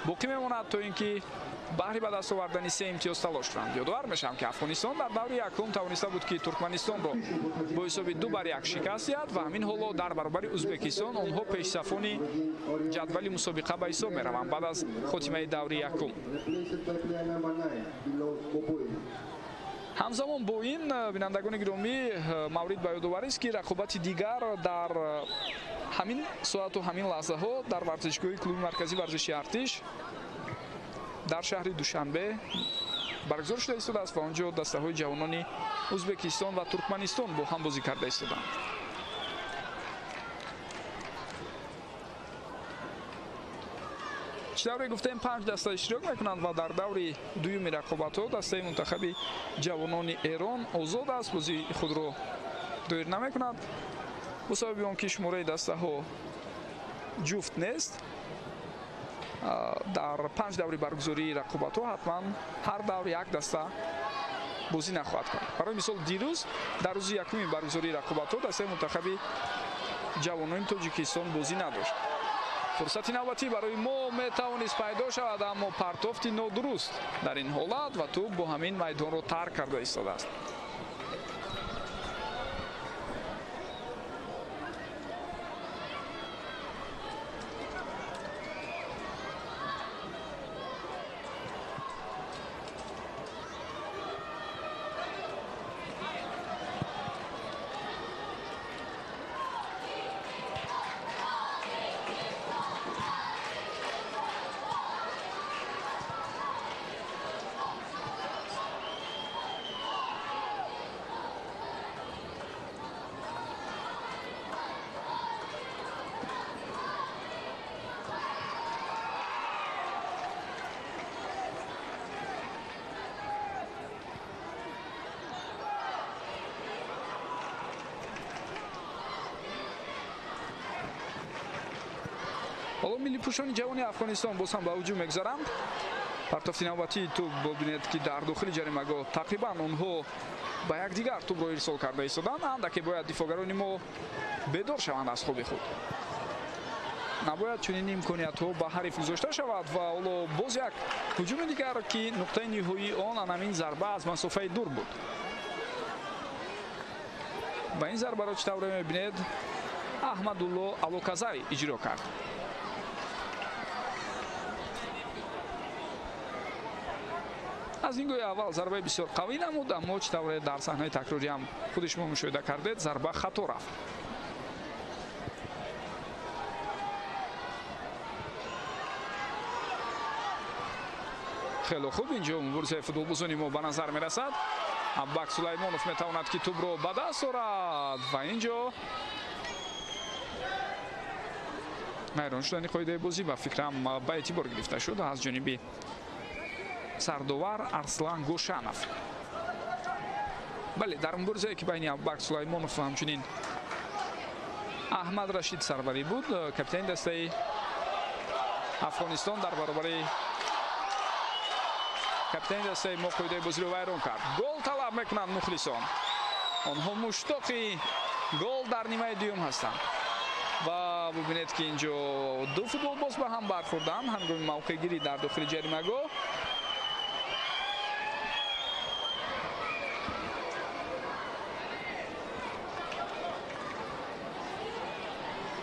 боқӣ мемонад, то ин ки баҳри ба даст овардани 3 имтиёз талош кунанд. Ёдовар мешавам, ки Афғонистон дар даври якум тавониста буд, ки Туркманистонро бо ҳисоби 2-1 шикаст диҳад ва ҳамин ҳоло дар баробари Ӯзбекистон онҳо пешсафони ҷадвали мусобиқа ба ҳисоб мераванд баъд аз хотимаи даври якум. Ҳамзамон бо ин, бинандагони гиромӣ, маврид ба ёдоварист, ки рақобати дигар дар ҳамин соату ҳамин лаҳзаҳо дар варзишгоҳи клуби марказии варзиши Артиш дар шаҳри Душанбе баргузор шуда истодааст ва он ҷо дастаҳои ҷавонони Ӯзбекистон ва Туркманистон бо ҳам бозӣ карда истоданд. Чӣ тавре гуфтем, 5 даста иштирок мекунанд ва дар даври дуюми рақобатҳо дастаи мунтахаби ҷавонони Эрон озод аст, бозии худро доир намекунад. Бо сабаби он ки шумораи дастаҳо ҷуфт нест, дар 5 даври баргузории рақобатҳо ҳатман ҳар давр як даста бозӣ нахоҳад кард. Барои мисол, дирӯз дар рӯзи якуми баргузории рақобатҳо дастаи мунтахаби ҷавонони Тоҷикистон бозӣ надошт. Фурсати навбатӣ барои мо метавонист пайдо шавад, аммо партофти нодуруст дар ин ҳолат ва тӯб бо ҳамин майдонро тарк карда истодааст. Ҳоло миллипӯшони ҷавони Афғонистон боз ҳам ба ҳуҷум мегузаранд. Партофти навбатии тӯб бибинед, ки дар дохили ҷаримагоҳ тақрибан онҳо ба якдигар тӯбро ирсол карда истоданд. Андаке бояд дифоъгарони мо бедор шаванд аз хоби худ. Набояд чунин имкониятҳо ба ҳариф гузошта шавад ва ҳоло боз як ҳуҷуми дигар, ки нуқтаи ниҳоии он анамин зарба аз масофаи дур буд. Ва ин зарбаро чӣ тавре мебинед, Аҳмадулло Алоказай иҷро кард. Аз нигоҳи аввал зарбаи бисёр қавӣ намуд, аммо чӣ тавре дар саҳнаи такрорӣ ҳам худи шумо мушоҳида кардед, зарба хато рафт. Хеле хуб инҷо муборизаи футболбозони мо ба назар мерасад. Абубакр Сулаймонов метавонад, ки тӯбро ба даст орад ва инҷо найрон шудани қоидаи бозӣ ба фикрам ба эътибор гирифта шуд аз ҷониби сардовар Арслан Гошанов. Бале, дар муборизае, ки байни Абубакр Сулаймонов ва ҳамчунин Аҳмад Рашид Сарварӣ буд, капитани дастаи Афғонистон дар баробари капитани дастаи мо қоидаи бозиро вайрон кард. Гол талаб мекунанд мухлисон. Онҳо муштоқи гол дар нимаи дуюм ҳастанд. Ва бубинед, ки инҷо ду футболбоз ба ҳам бархӯрданд ҳангоми мавқеъгирӣ дар дохили ҷаримагоҳ.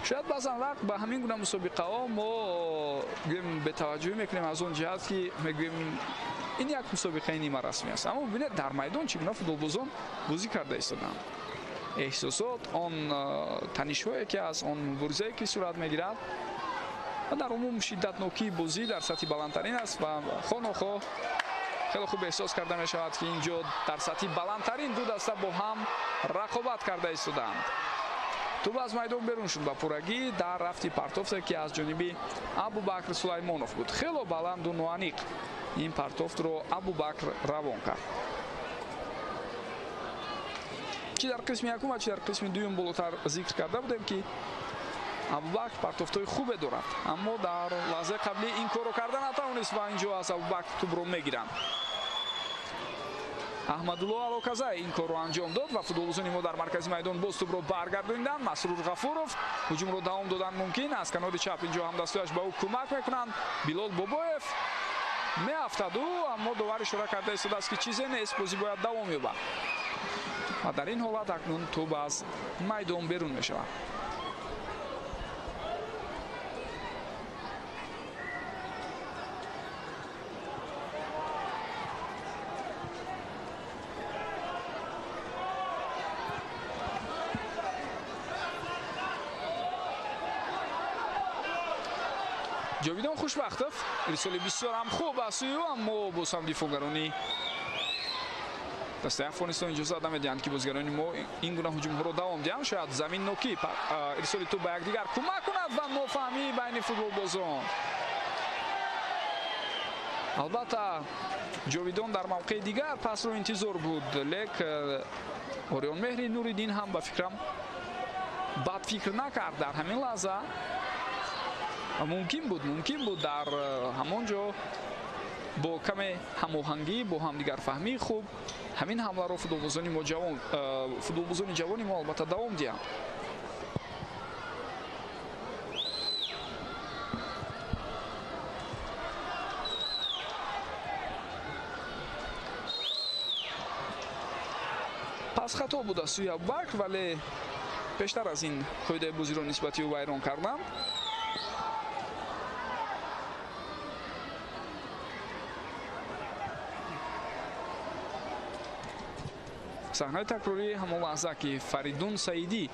Шояд баъзан вақт ба ҳамин гуна мусобиқаҳо мо гӯем бетаваҷҷӯҳӣ мекунем аз он ҷиҳат, ки мегӯем ин як мусобиқаи нимарасмӣ аст. Аммо бубинед, дар майдон чӣ гуна футболбозон бозӣ карда истоданд. Эҳсосот, он танишҳое, ки аз он муборизае, ки сурат мегирад ва дар умум шиддатнокии бозӣ дар сатҳи баландтарин аст ва хонохоҳ хеле хуб эҳсос карда мешавад, ки инҷо дар сатҳи баландтарин ду даста бо ҳам рақобат карда истоданд. Тӯб аз майдон берун шуд ба пуррагӣ дар рафти партофте, ки аз ҷониби Абубакр Сулаймонов буд. Хело баланду ноаниқ ин партофтро Абубакр равон кард. Чӣ дар қисми якум ва чӣ дар қисми дуюм болотар зикр карда будем, ки Абубакр партофтҳои хубе дорад, аммо дар лаҳзаи қаблӣ ин корро карда натавонист ва инҷо аз Абубакр тӯбро мегиранд. Аҳмадулло Алоказай ин корро анҷом дод ва футболбозони мо дар маркази майдон боз тӯбро баргардониданд. Масрур Ғафуров ҳуҷумро давом додан мумкин. Аз канори чап инҷо ҳамдастояш ба ӯ кӯмак мекунанд. Билол Бобоев меафтад ӯ, аммо довар ишора карда истодааст, ки чизе нест, бозӣ бояд давом ёбад. Ва дар ин ҳолат акнун тӯб аз майдон берун мешавад. Ҷовидон Хушбахтов ирсоли бисёр ҳам хуб аз сӯи ӯ, аммо боз ҳам дифоъгарони дастаи Афғонистон иҷозат намедиҳанд, ки бозигарони мо ин гуна ҳуҷумҳоро давом диҳанд. Шояд заминнокӣ ирсоли тӯб ба якдигар кӯмак кунад ва нофаҳмӣ байни футболбозон. Албатта, Ҷовидон дар мавқеи дигар пасро интизор буд, лек Орион Меҳри Нуриддин ҳам ба фикрам бад фикр накард дар ҳамин лаҳза. Мумкин буд дар ҳамон ҷо бо каме ҳамоҳангӣ, бо ҳамдигарфаҳмии хуб ҳамин ҳамларо футболбозони ҷавони мо албатта давом диҳанд. Пас хато буд аз сӯи Абубакр, вале пештар аз ин қоидаи бозиро нисбати ӯ вайрон карданд. Саҳнаи такрории ҳамон лаҳза, ки Фаридун Саидӣ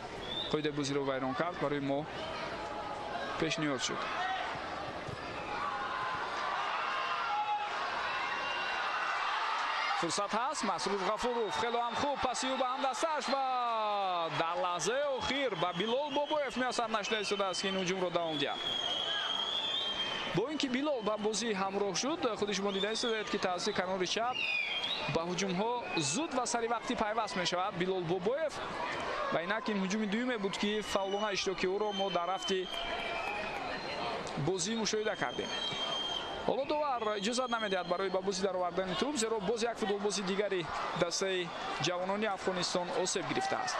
қоидаи бозиро вайрон кард, барои мо пешниҳод шуд. Фурсат ҳаст. Масрур Ғафуров хело ҳам хуб паси ӯ ба ҳамдастааш ва дар лаҳзаи охир ба Билол Бобоев муяссар нашуда истодааст, ки ин ҳуҷумро давом диҳад. Бо ин ки Билол ба бозӣ ҳамроҳ шуд, худи шумо дида истодаед, ки тавассути канори чап ба ҳуҷумҳо зуд ва саривақтӣ пайваст мешавад Билол Бобоев. Ва инак ин ҳуҷуми дуюме буд, ки фаъолона иштироки ӯро мо дар рафти бозӣ мушоҳида кардем. Ҳоло довар иҷозат намедиҳад барои ба бозӣ даровардани тӯб, зеро боз як футболбози дигари дастаи ҷавонони Афғонистон осеб гирифтааст.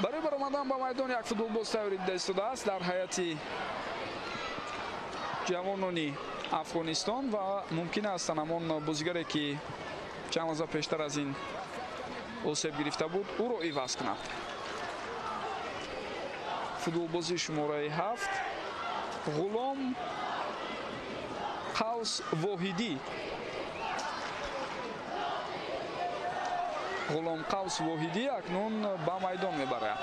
Барои баромадан ба майдон як футболбоз тайёрӣ дида истодааст дар ҳайати ҷавонони Афғонистон ва мумкин аст ҳамон бозигаре ки чанд лаҳза пештар аз ин осеб гирифта буд, ӯро иваз кунад. Футболбози шумораи 7 Ғулом Қавс Воҳидӣ. Ғулом Қавс Воҳидӣ акнун ба майдон мебарад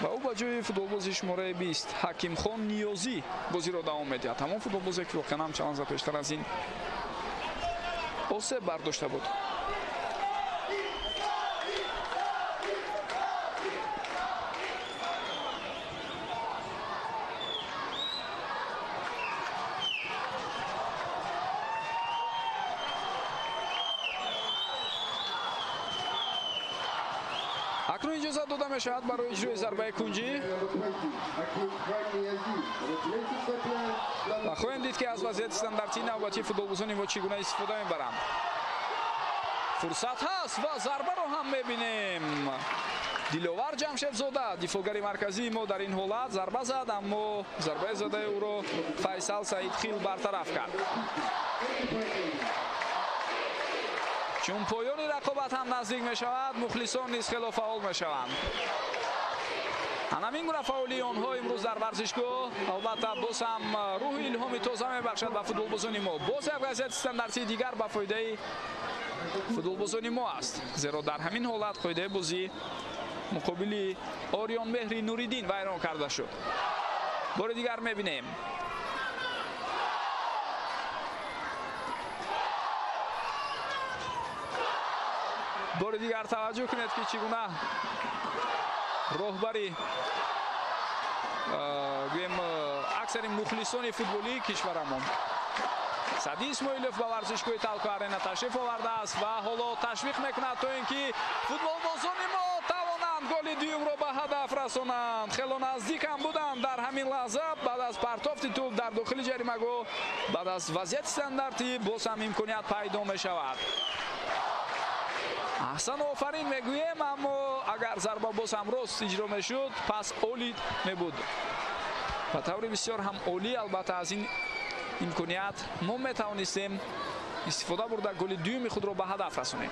ва ӯ ба ҷои футболбози шумораи 20 Ҳакимхон Ниёзӣ бозиро давом медиҳад. Ҳамон футболбозе ки воқеан ҳам чанд лаҳза пештар аз ин осеб бардошта буд. Акнун иҷозат дода мешавад барои иҷрои зарбаи кунҷӣ ва хоҳем дид ки аз вазъияти стандартии навбатии футболбозони мо чӣ гуна истифода мебаранд. Фурсат ҳаст ва зарбаро ҳам мебинем. Диловар Ҷамшедзода, дифоъгари марказии мо, дар ин ҳолат зарба зад, аммо зарбаи задаи ӯро Файсал Саидхил бартараф кард. Чун поёни рақобат ҳам наздик мешавад, мухлисон низ хело фаъол мешаванд. Ҳамин гуна фаъолии онҳо имрӯз дар варзишгоҳ албатта боз ҳам рӯҳи илҳоми тоза мебахшад ба футболбозони мо. Боз як вазъияти стандартии дигар ба фоидаи футболбозони мо аст, зеро дар ҳамин ҳолат қоидаи бозӣ муқобили Ориён Меҳри Нуриддин вайрон карда шуд. Бори дигар мебинем. Бори дигар таваҷҷӯҳ кунед ки чӣ гуна роҳбари гӯем аксари мухлисони футболии кишварамон Сади Исмоилов ба варзишгоҳи Талко Арена ташриф овардааст ва ҳоло ташвиқ мекунад то ин ки футболбозони мо тавонанд голи дуюмро ба ҳадаф расонанд. Хело наздик ҳам буданд дар ҳамин лаҳза. Баъд аз партофти тӯб дар дохили ҷаримагоҳ, баъд аз вазъияти стандартӣ боз ҳам имконият пайдо мешавад. Аҳсан офарин мегӯем, аммо агар зарба боз ҳам рост иҷро мешуд, пас олӣ мебуд. Ба таври бисёр ҳам олӣ албатта аз ин имконият мо метавонистем истифода бурда голи дуюми худро ба ҳадаф расонем.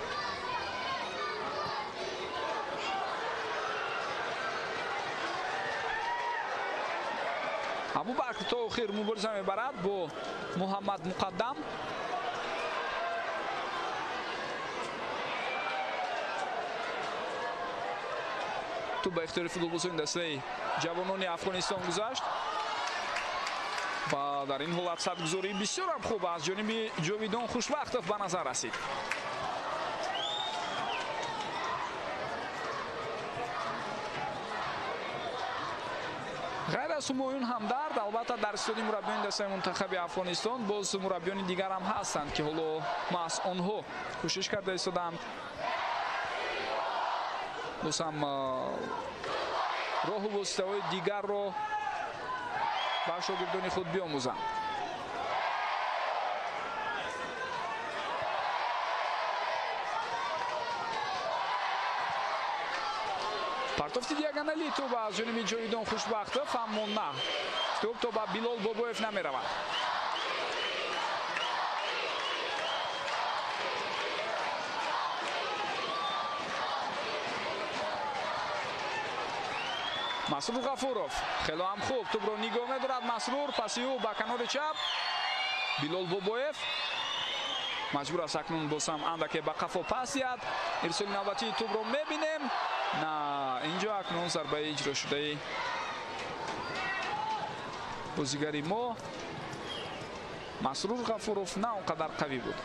Абубакр то охир мубориза мебарад бо Муҳаммад Муқаддам. Тӯб ба ихтиёри футболбозони дастаи ҷавонони Афғонистон гузашт ва дар ин ҳолат садгузории бисёр ҳам хуб аз ҷониби Ҷовидон Хушбахтов ба назар расид. Ғайр аз Ҳумоюн Ҳамдард, албатта дар истоди мураббиёни дастаи мунтахаби Афғонистон боз мураббиёни дигар ҳам ҳастанд ки ҳоло маҳз онҳо кӯшиш карда истодаанд боз ҳам роҳу воситаҳои дигарро ба шогирдони худ биомӯзанд. Партофти диагонали тӯб аз ҷониби Ҷовидон Хушбахтов, аммо на, тӯб то ба Билол Бобоев намеравад. Масрур Ғафуров хело ҳам хуб тӯбро нигоҳ медорад. Масрур паси ӯ ба канори чап. Билол Бобоев маҷбур аст акнун боз ҳам андаке ба қафо пас диҳад. Ирсоли навбатии тӯбро мебинем. На, инҷо акнун зарбаи иҷрошудаи бозигари мо Масрур Ғафуров на он қадар қавӣ буд.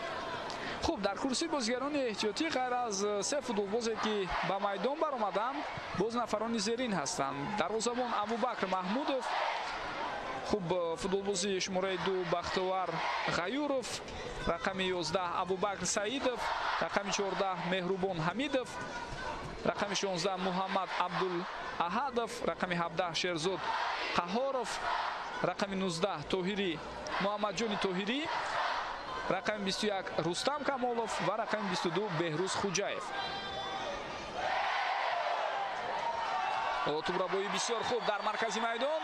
Хуб, дар курсии бозигарони эҳтиётӣ ғайр аз се футболбозе ки ба майдон баромаданд, боз нафарони зерин ҳастанд. Дарвозабон Абубакр Маҳмудов, хуб, футболбози шумораи 2 Бахтовар Ғаюров, рақами 11 Абубакр Саидов, рақами 14 Меҳрубон Ҳамидов, рақами 16 Муҳаммад Абдулаҳадов, рақами 17 Шерзод Қаҳоров, рақами 19 Тоҳирӣ Муҳаммадҷони Тоҳирӣ, рақами 21 Рустам Камолов ва рақами 22 Беҳрӯз Хуҷаев. Тӯбрабоӣ бисёр хуб дар маркази майдон.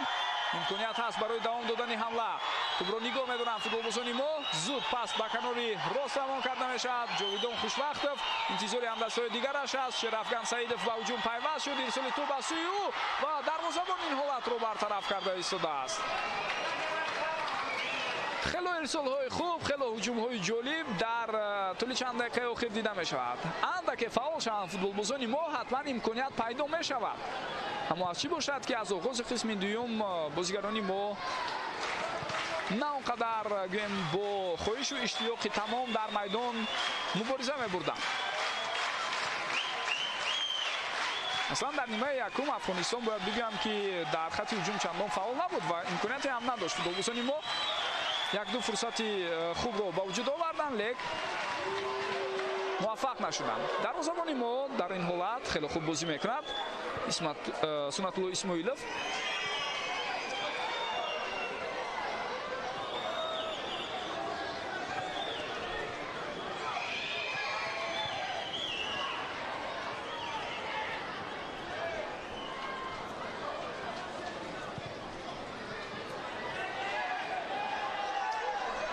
Имконият ҳаст барои давом додани ҳамла. Тӯбро нигоҳ медоранд футболбозони мо. Зуд пас ба канори рост равон карда мешавад. Ҷовидон Хушвақтов интизори ҳамдастҳои дигараш аст. Шерафган Саидов ба ҳуҷум пайваст шуд. Ирсоли тӯб аз сӯи ӯ ва дарвозабон ин ҳолатро бартараф карда истодааст. Хело ирсолҳои хуб, хело ҳуҷумҳои ҷолиб дар тӯли чанд дақиқаи охир дида мешавад. Андаке фаъол шаванд футболбозони мо, ҳатман имконият пайдо мешавад. Аммо аз чӣ бошад ки аз оғози қисми дуюм бозигарони мо на он қадар гӯем бо хоҳишу иштиёқи тамом дар майдон мубориза мебурданд. Аслан дар нимаи якум Афғонистон бояд бигӯям ки дар хатти ҳуҷум чандон фаъол набуд ва имконияте ҳам надошт. Футболбозони мо як-ду фурсати хубро ба вуҷуд оварданд, лек муваффақ нашуданд. Дарвозабони мо дар ин ҳолат хеле хуб бозӣ мекунад. Сунатулло Исмоилов.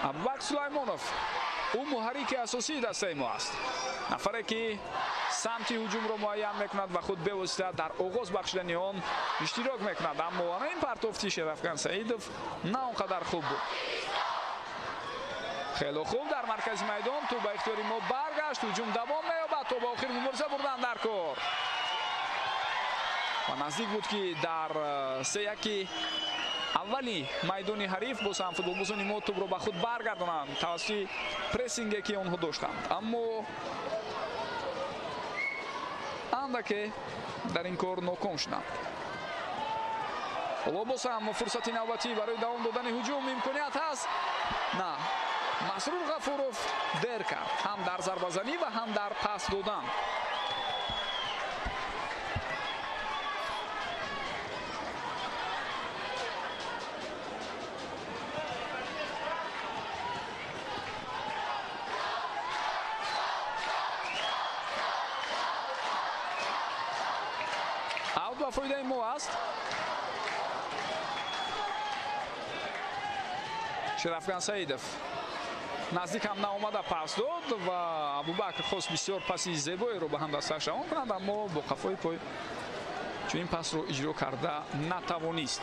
Абубакр Сулаймонов, ӯ муҳаррики асосии дастаи мо аст. Нафаре ки самти ҳуҷумро муайян мекунад ва худ бевосита дар оғоз бахшидани он иштирок мекунад. Аммо ана ин партофти Шерафган Саидов на он қадар хуб буд. Хело хуб дар маркази майдон тӯб ба ихтиёри мо баргашт. Ҳуҷум давом меёбад. То ба охир мубориза бурдан дар кор. Ва наздик буд ки дар 3-1 аввали майдони ҳариф боз ҳам футболбозони мо тӯбро ба худ баргардонанд тавассути прессинге ки онҳо доштанд. Аммо андаке дар ин кор ноком шуданд. Ҳоло боз ҳам фурсати навбатӣ барои давом додани ҳуҷум имконият ҳаст. На, Масрур Ғафуров дер кард ҳам дар зарбазанӣ ва ҳам дар пас додан. Аут ба фоидаи мо аст. Шерафган Саидов наздик ҳам наомада пас дод ва Абубакр хост бисёр паси зебоеро ба ҳамдастааш равон кунад, аммо бо қафои пой чунин пасро иҷро карда натавонист.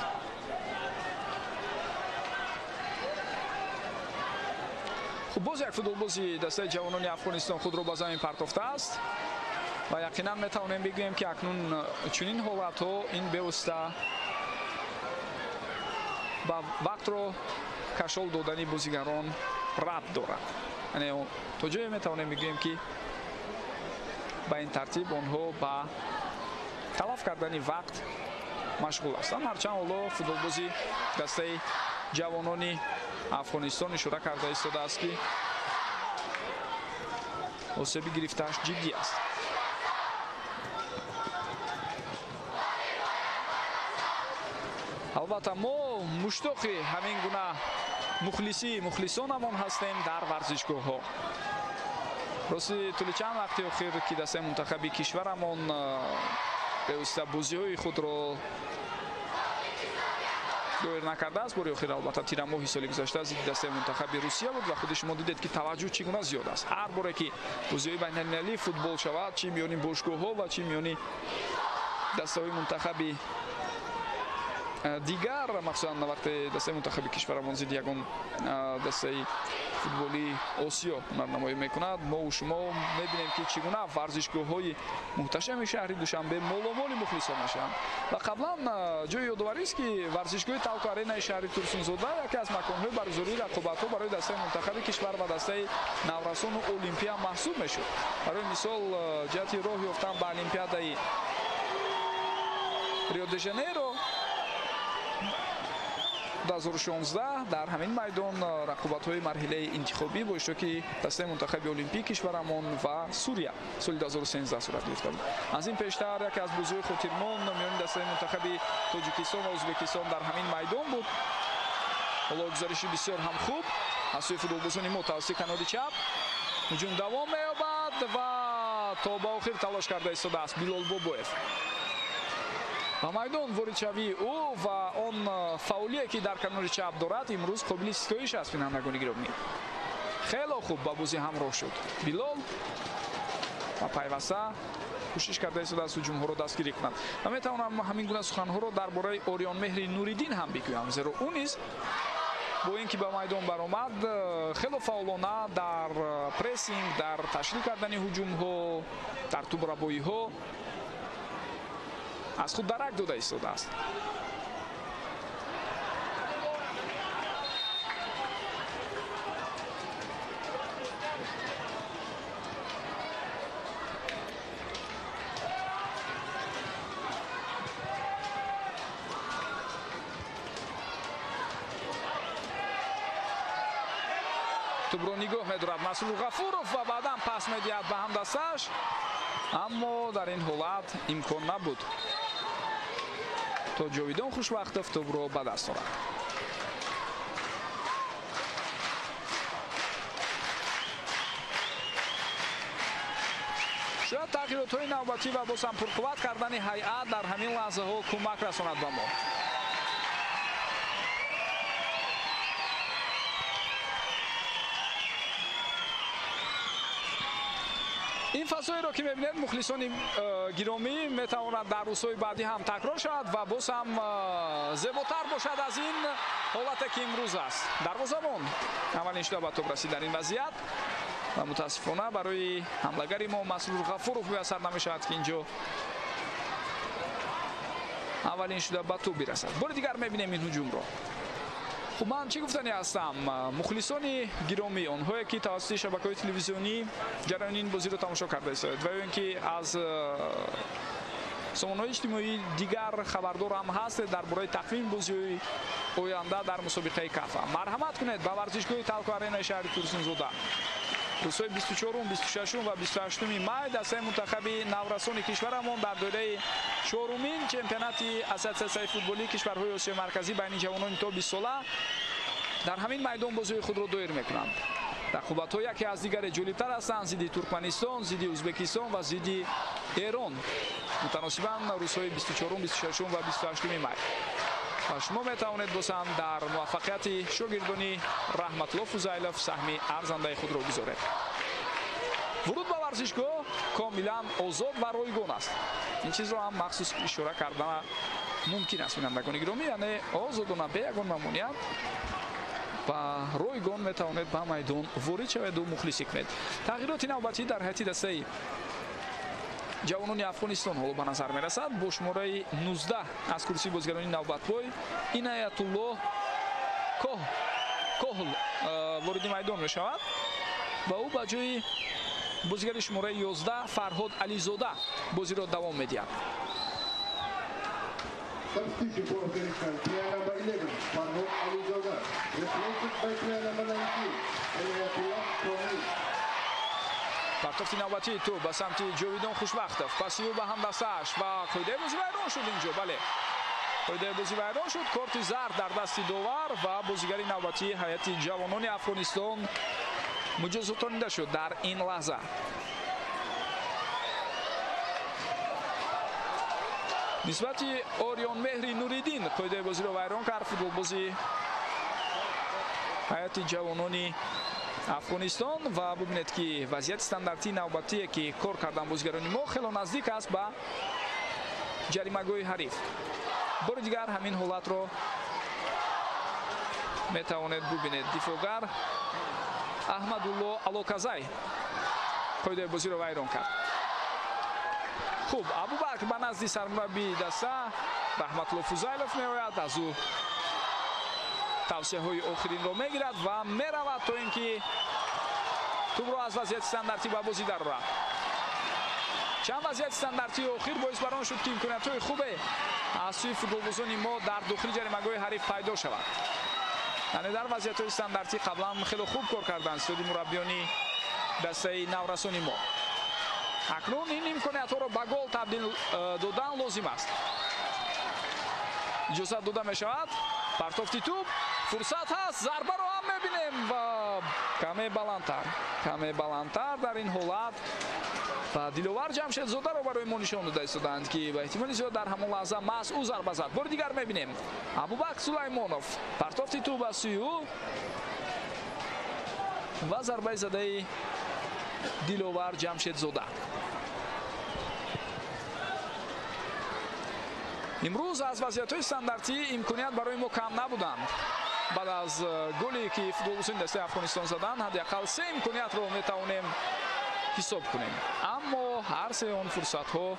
Хуб, боз як футболбози дастаи ҷавонони Афғонистон худро ба замин партофтааст ва яқинан метавонем бигӯем ки акнун чунин ҳолатҳо ин бевосита ба вақтро кашол додани бозигарон рабт дорад. Яъне то ҷое метавонем бигӯем ки ба ин тартиб онҳо ба талаф кардани вақт машғул ҳастанд. Ҳарчанд ҳоло футболбози дастаи ҷавонони Афғонистон ишора карда истодааст ки осеби гирифтааш ҷиддӣ аст. Албатта мо муштоқи ҳамин гуна мухлисонамон ҳастем дар варзишгоҳҳо. Рости тӯли чанд вақти охир ки дастаи мунтахаби кишварамон бевосита бозиҳои худро доир накардааст, бори охир албатта тирамоҳи соли гузашта зидди дастаи мунтахаби Русия буд ва худи шумо дидед ки таваҷҷӯҳ чӣ гуна зиёд аст. Ҳар боре ки бозиҳои байналмилалии футбол шавад, чӣ миёни бошгоҳҳо ва чӣ миёни дастаҳои мунтахаби дигар, махсусан вақте дастаи мунтахаби кишварамон зидди ягон дастаи футболии Осиё ҳунарнамоӣ мекунад, мо шумо мебинем, ки чӣ гуна варзишгоҳҳои муҳташами шаҳри Душанбе моломоли мухлисон мешаванд. Ва қаблан ҷои ёдоварист, ки варзишгоҳи Талко Аренаи шаҳри Турсунзода яке аз маконҳои баргузории рақобатҳо барои дастаи мунтахаби кишвар ва дастаи наврасону Олимпия маҳсуб мешуд. Барои мисол, ҷиҳати роҳ ёфтан ба Олимпиадаи Рио де Жанейро 2016 дар ҳамин майдон рақобатҳои марҳилаи интихобӣ бо иштироки дастаи мунтахаби олимпии кишварамон ва Сурия соли 2013 сурат гирифта буд. Аз ин пештар яке аз бозиҳои хотирмон миёни дастаи мунтахаби Тоҷикистон ва Ӯзбекистон дар ҳамин майдон буд. Ҳоло гузариши бисёр ҳам хуб аз сӯи футболбозони мо тавассути канори чап, ҳуҷум давом меёбад ва то ба охир талош карда истодааст Билол Бобоев. Ба майдон воридшавии ӯ ва он фаъолие, ки дар канори чап дорад, имрӯз қобили ситоиш аст. Бинандагони гиромӣ, хело хуб ба бозӣ ҳамроҳ шуд Билол ва пайваста кӯшиш карда истодааст ҳуҷумҳоро дастгирӣ кунад. Ва метавонам ҳамин гуна суханҳоро дар бораи Ориёнмеҳри Нуриддин ҳам бигӯям, зеро ӯ низ бо ин ки ба майдон баромад, хело фаъолона дар прессинг, дар ташкил кардани ҳуҷумҳо, дар тӯбрабоиҳо аз худ дарак дода истодааст. Тӯбро нигоҳ медорад Масрур Ғафуров ва баъдан пас медиҳад ба ҳамдастааш, аммо дар ин ҳолат имкон набуд то Ҷовидон Хушвақтов тӯбро ба даст орад. Шояд тағйиротҳои навбатӣ ва боз ҳам пурқувват кардани ҳайат дар ҳамин лаҳзаҳо кӯмак расонад ба мо. Ин фазоеро, ки мебинед, мухлисони гиромӣ, метавонад дар рӯзҳои баъдӣ ҳам такрор шавад ва боз ҳам зеботар бошад аз ин ҳолате, ки имрӯз аст. Дарвозабон аввалин шуда ба тӯб расид дар ин вазъият ва мутаассифона барои ҳамлагари мо Масрур Ғафуров муяссар намешавад, ки инҷо аввалин шуда ба тӯб бирасад. Бори дигар мебинем ин ҳуҷумро. Хуб, ман чӣ гуфтанӣ ҳастам? Мухлисони гиромӣ, онҳое, ки тавассути шабакаҳои телевизионӣ ҷараёни ин бозиро тамошо карда истодаед ва ё ин ки аз сомонаҳои иҷтимоии дигар хабардор ҳам ҳастед дар бораи тақвими бозиҳои оянда дар мусобиқаи Кафа, марҳамат кунед ба варзишгоҳи Талко Аренаи шаҳри Турсунзода. Рӯзҳои 24, 26 ва 28 май дастаи мунтахаби наврасони кишварамон дар доираи чорумин чемпионати ассотсиатсияи футболии кишварҳои Осиёи Марказӣ байни ҷавонони то 20 сола дар ҳамин майдон бозиҳои худро доир мекунанд. Рақобатҳо яке аз дигаре ҷолибтар ҳастанд: зидди Туркманистон, зидди Ӯзбекистон ва зидди Эрон, мутаносибан рӯзҳои 24, 26 ва 28 май. Ва шумо метавонед боз ҳам дар муваффақияти шогирдони Раҳматулло Фузайлов саҳми арзандаи худро гузоред. Вуруд ба варзишгоҳ комилан озод ва ройгон аст. Ин чизро ҳам махсус ишора кардан мумкин аст, бинандагони гиромӣ, яъне озодона, бе ягон мамоният ба ройгон метавонед ба майдон ворид шаведу мухлисӣ кунед. Тағйироти навбатӣ дар ҳайати дастаи ҷавонони Афғонистон ҳоло ба назар мерасад. Бо шумораи 19 аз курсии бозигарони навбатпой Иноятуллоҳ Коҳл вориди майдон мешавад ва ӯ ба ҷои бозигари шумораи 11 Фарҳод Ализода бозиро давом медиҳад. Substitution for Afghanistan, player number 11, Farhod Alizoda, replaced by player number 19, Inayatullah Kohl. Партофти навбатии тӯб ба самти Ҷовидон Хушбахтов, паси ӯ ба ҳамдастааш ва қоидаи бозӣ вайрон шуд инҷо. Бале, қоидаи бозӣ вайрон шуд. Корти зард дар дасти довар ва бозигари навбатии ҳайати ҷавонони Афғонистон муҷозотонида шуд дар ин лаҳза. Нисбати Ориёнмеҳри Нуриддин қоидаи бозиро вайрон кард футболбози ҳайати ҷавонони Афғонистон. Ва бубинед, ки вазъияти стандартии навбатие, ки кор кардан бозигарони мо, хело наздик аст ба ҷаримагоҳи ҳариф. Бори дигар ҳамин ҳолатро метавонед бубинед. Дифоъгар Аҳмадулло Алоказай қоидаи бозиро вайрон кард. Хуб, Абубакр ба назди сармураббии даста Раҳматулло Фузайлов меояд, аз ӯ тавсияҳои охиринро мегирад ва меравад то ин ки тӯбро аз вазъияти стандартӣ ба бозӣ дарорад. Чанд вазъияти стандартии охир боис бар он шуд, ки имкониятҳои хубе аз сӯи футболбозони мо дар дохили ҷаримагоҳи ҳариф пайдо шавад. Яъне дар вазъиятҳои стандартӣ қаблан хеле хуб кор карданд сиёди мураббиёни дастаи наврасони мо. Акнун ин имкониятҳоро ба гол табдил додан лозим аст. Иҷозат дода мешавад. Партофти тӯб, фурсат ҳаст, зарбаро ҳам мебинем ва каме баландтар, каме баландтар дар ин ҳолат. Ва Диловар Ҷамшедзодаро барои мо нишон дода истодаанд, ки ба эҳтимоли зиёд дар ҳамон лаҳза маҳз ӯ зарба зад. Бори дигар мебинем. Абубакр Сулаймонов партофти тӯб аз сӯи ӯ ва зарбаи задаи Диловар Ҷамшедзода. Имрӯз аз вазъиятҳои стандартӣ имконият барои мо кам набуданд. Баъд аз голе ки футболбозони дастаи Афғонистон заданд, ҳадди ақал се имкониятро метавонем ҳисоб кунем. Аммо ҳар се он фурсатҳо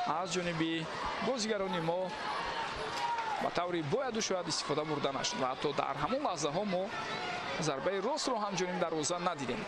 аз ҷониби бозигарони мо ба таври бояду шояд истифода бурда нашуд ва ҳатто дар ҳамон лаҳзаҳо мо зарбаи ростро ҳам ҷониби дарвоза надидем.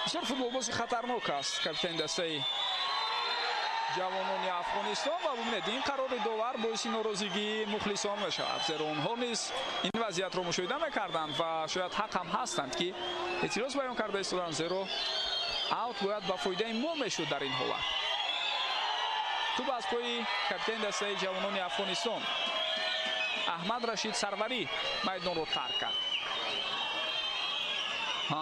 Бисёр футболбози хатарнок аст капитани дастаи ҷавонони Афғонистон ва бубинед, ин қарори довар боиси норозигии мухлисон мешавад, зеро онҳо низ ин вазъиятро мушоҳида мекарданд ва шояд ҳақ ҳам ҳастанд, ки эътироз баён карда истоданд, зеро аут бояд ба фоидаи мо мешуд дар ин ҳолат. Тӯб аз пои капитани дастаи ҷавонони Афғонистон Аҳмад Рашид Сарварӣ майдонро тарк кард.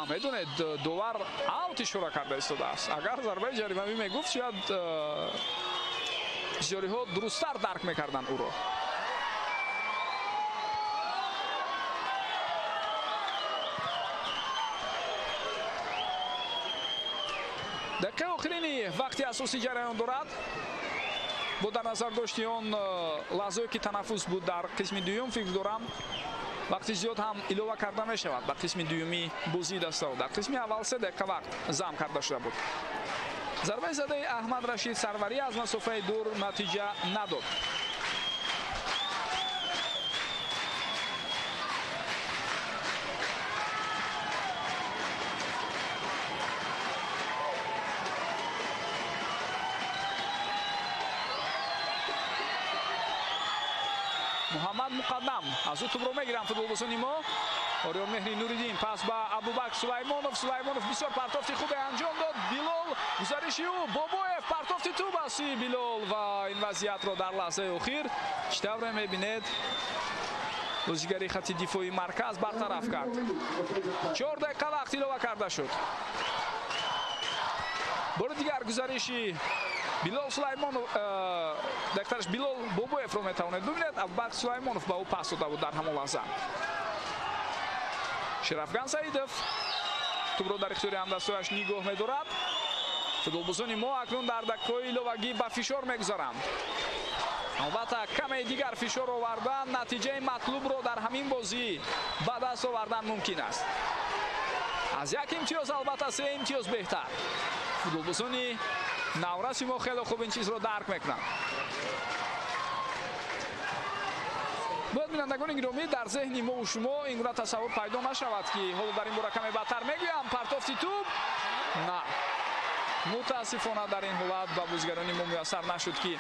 Медонед, довар аут ишора карда истодааст. Агар зарбаи ҷаримавӣ мегуфт, шояд бисёриҳо дурусттар дарк мекарданд ӯро. Дақиқаи охирини вақти асосӣ ҷараён дорад. Бо дар назар дошти он лаҳзое ки танаффус буд дар қисми дуюм, фикр дорам вақти зиёд ҳам илова карда мешавад ба қисми дуюми бозии дастаҳо. Дар қисми аввал 3 дақиқа вақт зам карда шуда буд. Зарбаи задаи Аҳмад Рашид Сарварӣ аз масофаи дур натиҷа надод. Муҳаммад Муқаддам аз ӯ тӯбро мегиранд футболбозони мо. Ориён Меҳри Нуриддин пас ба Абубакр Сулаймонов. Сулаймонов бисёр партофти хубе анҷом дод. Билол гузариши ӯ, Бобоев партофти тӯб аз сӯи Билол ва ин вазъиятро дар лаҳзаи охир чӣ тавре мебинед, бозигари хати дифоии марказ бартараф кард. 4 дақиқа вақт илова карда шуд. Бори дигар гузариши Билол Сулаймонов, дактараш Билол Бобоевро метавонед бибинед. Абубакр Сулаймонов ба ӯ пас дода буд дар ҳамон лаҳза. Шерафган Саидов тӯбро дар ихтиёри ҳамдастояш нигоҳ медорад. Футболбозони мо акнун дар дақиқаҳои иловагӣ ба фишор мегузаранд. Албатта каме дигар фишор овардан натиҷаи матлубро дар ҳамин бозӣ ба даст овардан мумкин аст. Аз як имтиёз албатта 3 имтиёз беҳтар. Футболбозони навраси мо хеле хуб ин чизро дарк мекунанд. Бояд бинандагони гиромӣ дар зеҳни мо шумо ин гуна тасаввур пайдо нашавад, ки ҳоло дар ин бора каме бадтар мегӯям. Партофти тӯб на, мутаассифона дар ин ҳолат ба бозигарони мо муяссар нашуд, ки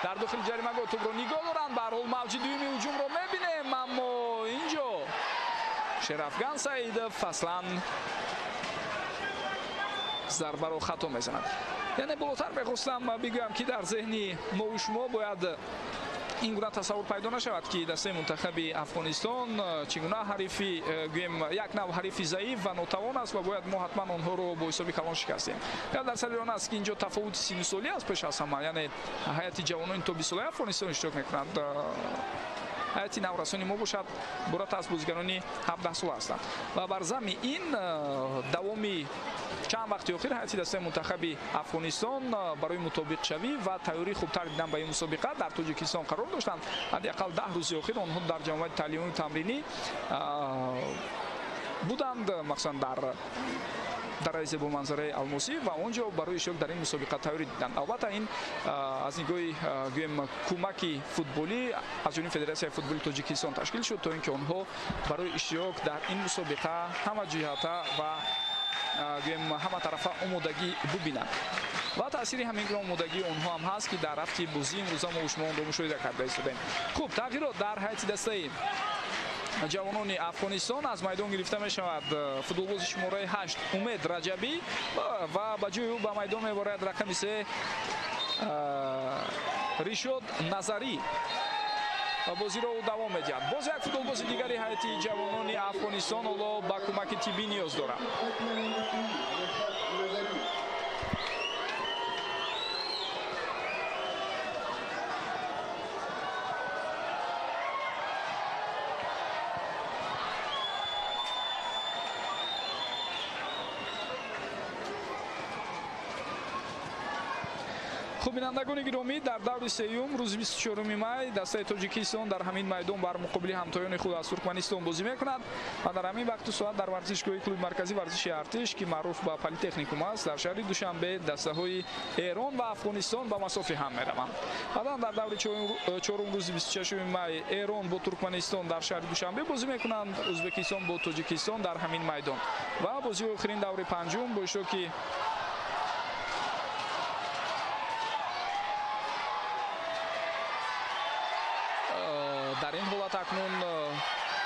дар дохили ҷаримагоҳ тӯбро нигоҳ доранд. Ба ҳар ҳол мавҷи дуюми ҳуҷумро мебинем, аммо инҷо Шерафган Саидов аслан зарбаро хато мезанад. Яъне болотар мехостам бигӯям, ки дар зеҳни мову шумо бояд ин гуна тасаввур пайдо нашавад, ки дастаи мунтахаби Афғонистон чӣ гуна ҳарифи, гӯем, як нав ҳарифи заиф ва нотавон аст ва бояд мо ҳатман онҳоро бо ҳисоби калон шикастем. Гап дар сари он аст, ки инҷо тафовути синну солӣ аст пеш аз ҳама, яъне ҳайати ҷавонони то 20 солаи Афғонистон иштирок мекунанд. Ҳайати наврасони мо бошад, иборат аз бозигарони 17 сола ҳастанд. Ва бар зами ин давоми чанд вақти охир ҳайати дастаи мунтахаби Афғонистон барои мутобиқшавӣ ва тайёрии хубтар дидан ба ин мусобиқа дар Тоҷикистон қарор доштанд. Ҳадди ақал 10 рӯзи охир онҳо дар ҷамъияти таълимию тамринӣ буданд, махсусан дар дараи зебоманзараи Алмосӣ, ва он ҷо барои иштирок дар ин мусобиқа тайёрӣ диданд. Албатта, ин аз нигоҳи, гӯем, кӯмаки футболӣ аз ҷониби Федератсияи футболи Тоҷикистон ташкил шуд, то ин ки онҳо барои иштирок дар ин мусобиқа ҳама ҷиҳата ва, гӯем, ҳама тарафа омодагӣ бубинанд. Ва таъсири ҳамин гуна омодагии онҳо ҳам ҳаст, ки дар рафти бозӣ имрӯза мо шумо онро мушоҳида карда истодаем. Хуб, тағйирот дар ҳайати дастаи ҷавонони Афғонистон. Аз майдон гирифта мешавад футболбози шумораи 8 Умед Раҷабӣ ва ба ҷои ӯ ба майдон мебарад рақами 3 Ришод Назарӣ ва бозиро ӯ давом медиҳад. Боз як футболбози дигари ҳайати ҷавонони Афғонистон ҳоло ба кӯмаки тиббӣ ниёз дорад. Хуб, бинандагони гиромӣ, дар даври сеюм рӯзи 24 май дастаи Тоҷикистон дар ҳамин майдон бар муқобили ҳамтоёни худ аз Туркманистон бозӣ мекунад ва дар ҳамин вақту соат дар варзишгоҳи клуби марказии варзиши Артиш, ки маъруф ба Политехникум аст, дар шаҳри Душанбе дастаҳои Эрон ва Афғонистон ба масофи ҳам мераванд. Баъдан дар даври чорум рӯзи 26 май Эрон бо Туркманистон дар шаҳри Душанбе бозӣ мекунанд, Ӯзбекистон бо Тоҷикистон дар ҳамин майдон ва бозии охирин даври панҷум бо иштироки дар ин ҳолат акнун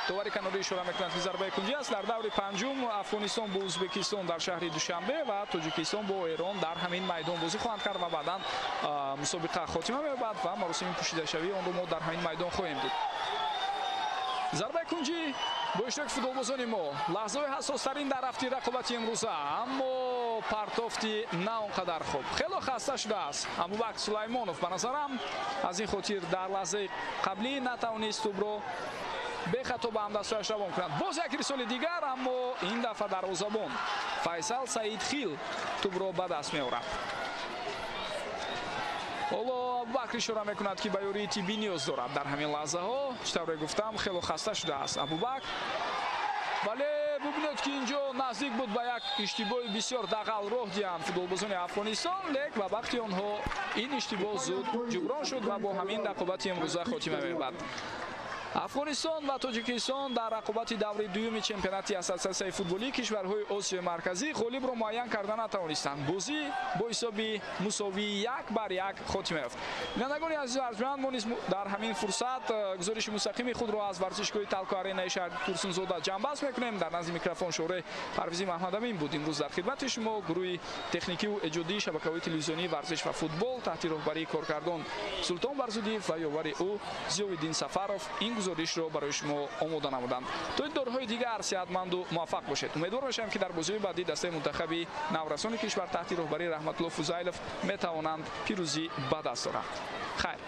довари канорӣ ишора мекунад, ки зарбаи кунҷӣ аст. Дар даври панҷум Афғонистон бо Ӯзбекистон дар шаҳри Душанбе ва Тоҷикистон бо Эрон дар ҳамин майдон бозӣ хоҳанд кард ва баъдан мусобиқа хотима меёбад ва маросими пӯшидашавии онро мо дар ҳамин майдон хоҳем дид. Зарбаи кунҷӣ бо иштироки футболбозони мо, лаҳзаҳои ҳассостарин дар рафти рақобати имрӯза, аммо партофти на он қадар хуб. Хело хаста шудааст Абубакр Сулаймонов ба назарам, аз ин хотир дар лаҳзаи қаблӣ натавонист тӯбро бехато ба ҳамдастҳояш равон кунад. Боз як ирсоли дигар, аммо ин дафъа дарвозабон Файсал Саидхил тӯбро ба даст меорад. Ҳоло Абубакр ишора мекунад, ки ба ёрии тиббӣ ниёз дорад. Дар ҳамин лаҳзаҳо, чӣ тавре гуфтам, хело хаста шудааст Абубакр. Вале бубинед, ки инҷо наздик буд ба як иштибоҳи бисёр дағал роҳ диҳанд футболбозони Афғонистон, лек ба бахти онҳо ин иштибоҳ зуд ҷуброн шуд ва бо ҳамин рақобати имрӯза хотима меёбад. Афғонистон ва Тоҷикистон дар рақобати даври дуюми чемпионати ассотсиатсияи футболии кишварҳои Осиёи Марказӣ ғолибро муайян карда натавонистанд. Бозӣ бо ҳисоби мусовии 1-1 хотима ёфт. Бинандагони азизу арҷманд, мо низ дар ҳамин фурсат гузориши мустақими худро аз варзишгоҳи Талко Аренаи шаҳри Турсунзода ҷамъбаст мекунем. Дар назди микрофон Шӯре Парвизи Маҳмадамин буд. Имрӯз дар хидмати шумо гурӯҳи техникиву эҷодии шабакаҳои телевизионии варзиш ва футбол таҳти роҳбарии коркардон Султон Барзудиев ва ёвари ӯ Зиёвиддин Сафаров ин гузоришро барои шумо омода намуданд. То дидорҳои дигар сеҳатманду муваффақ бошед. Умедвор мешавем, ки дар бозиҳои баъдӣ дастаи мунтахаби наврасони кишвар таҳти роҳбарии Раҳматулло Фузайлов метавонанд пирӯзӣ ба даст оранд. Хайр.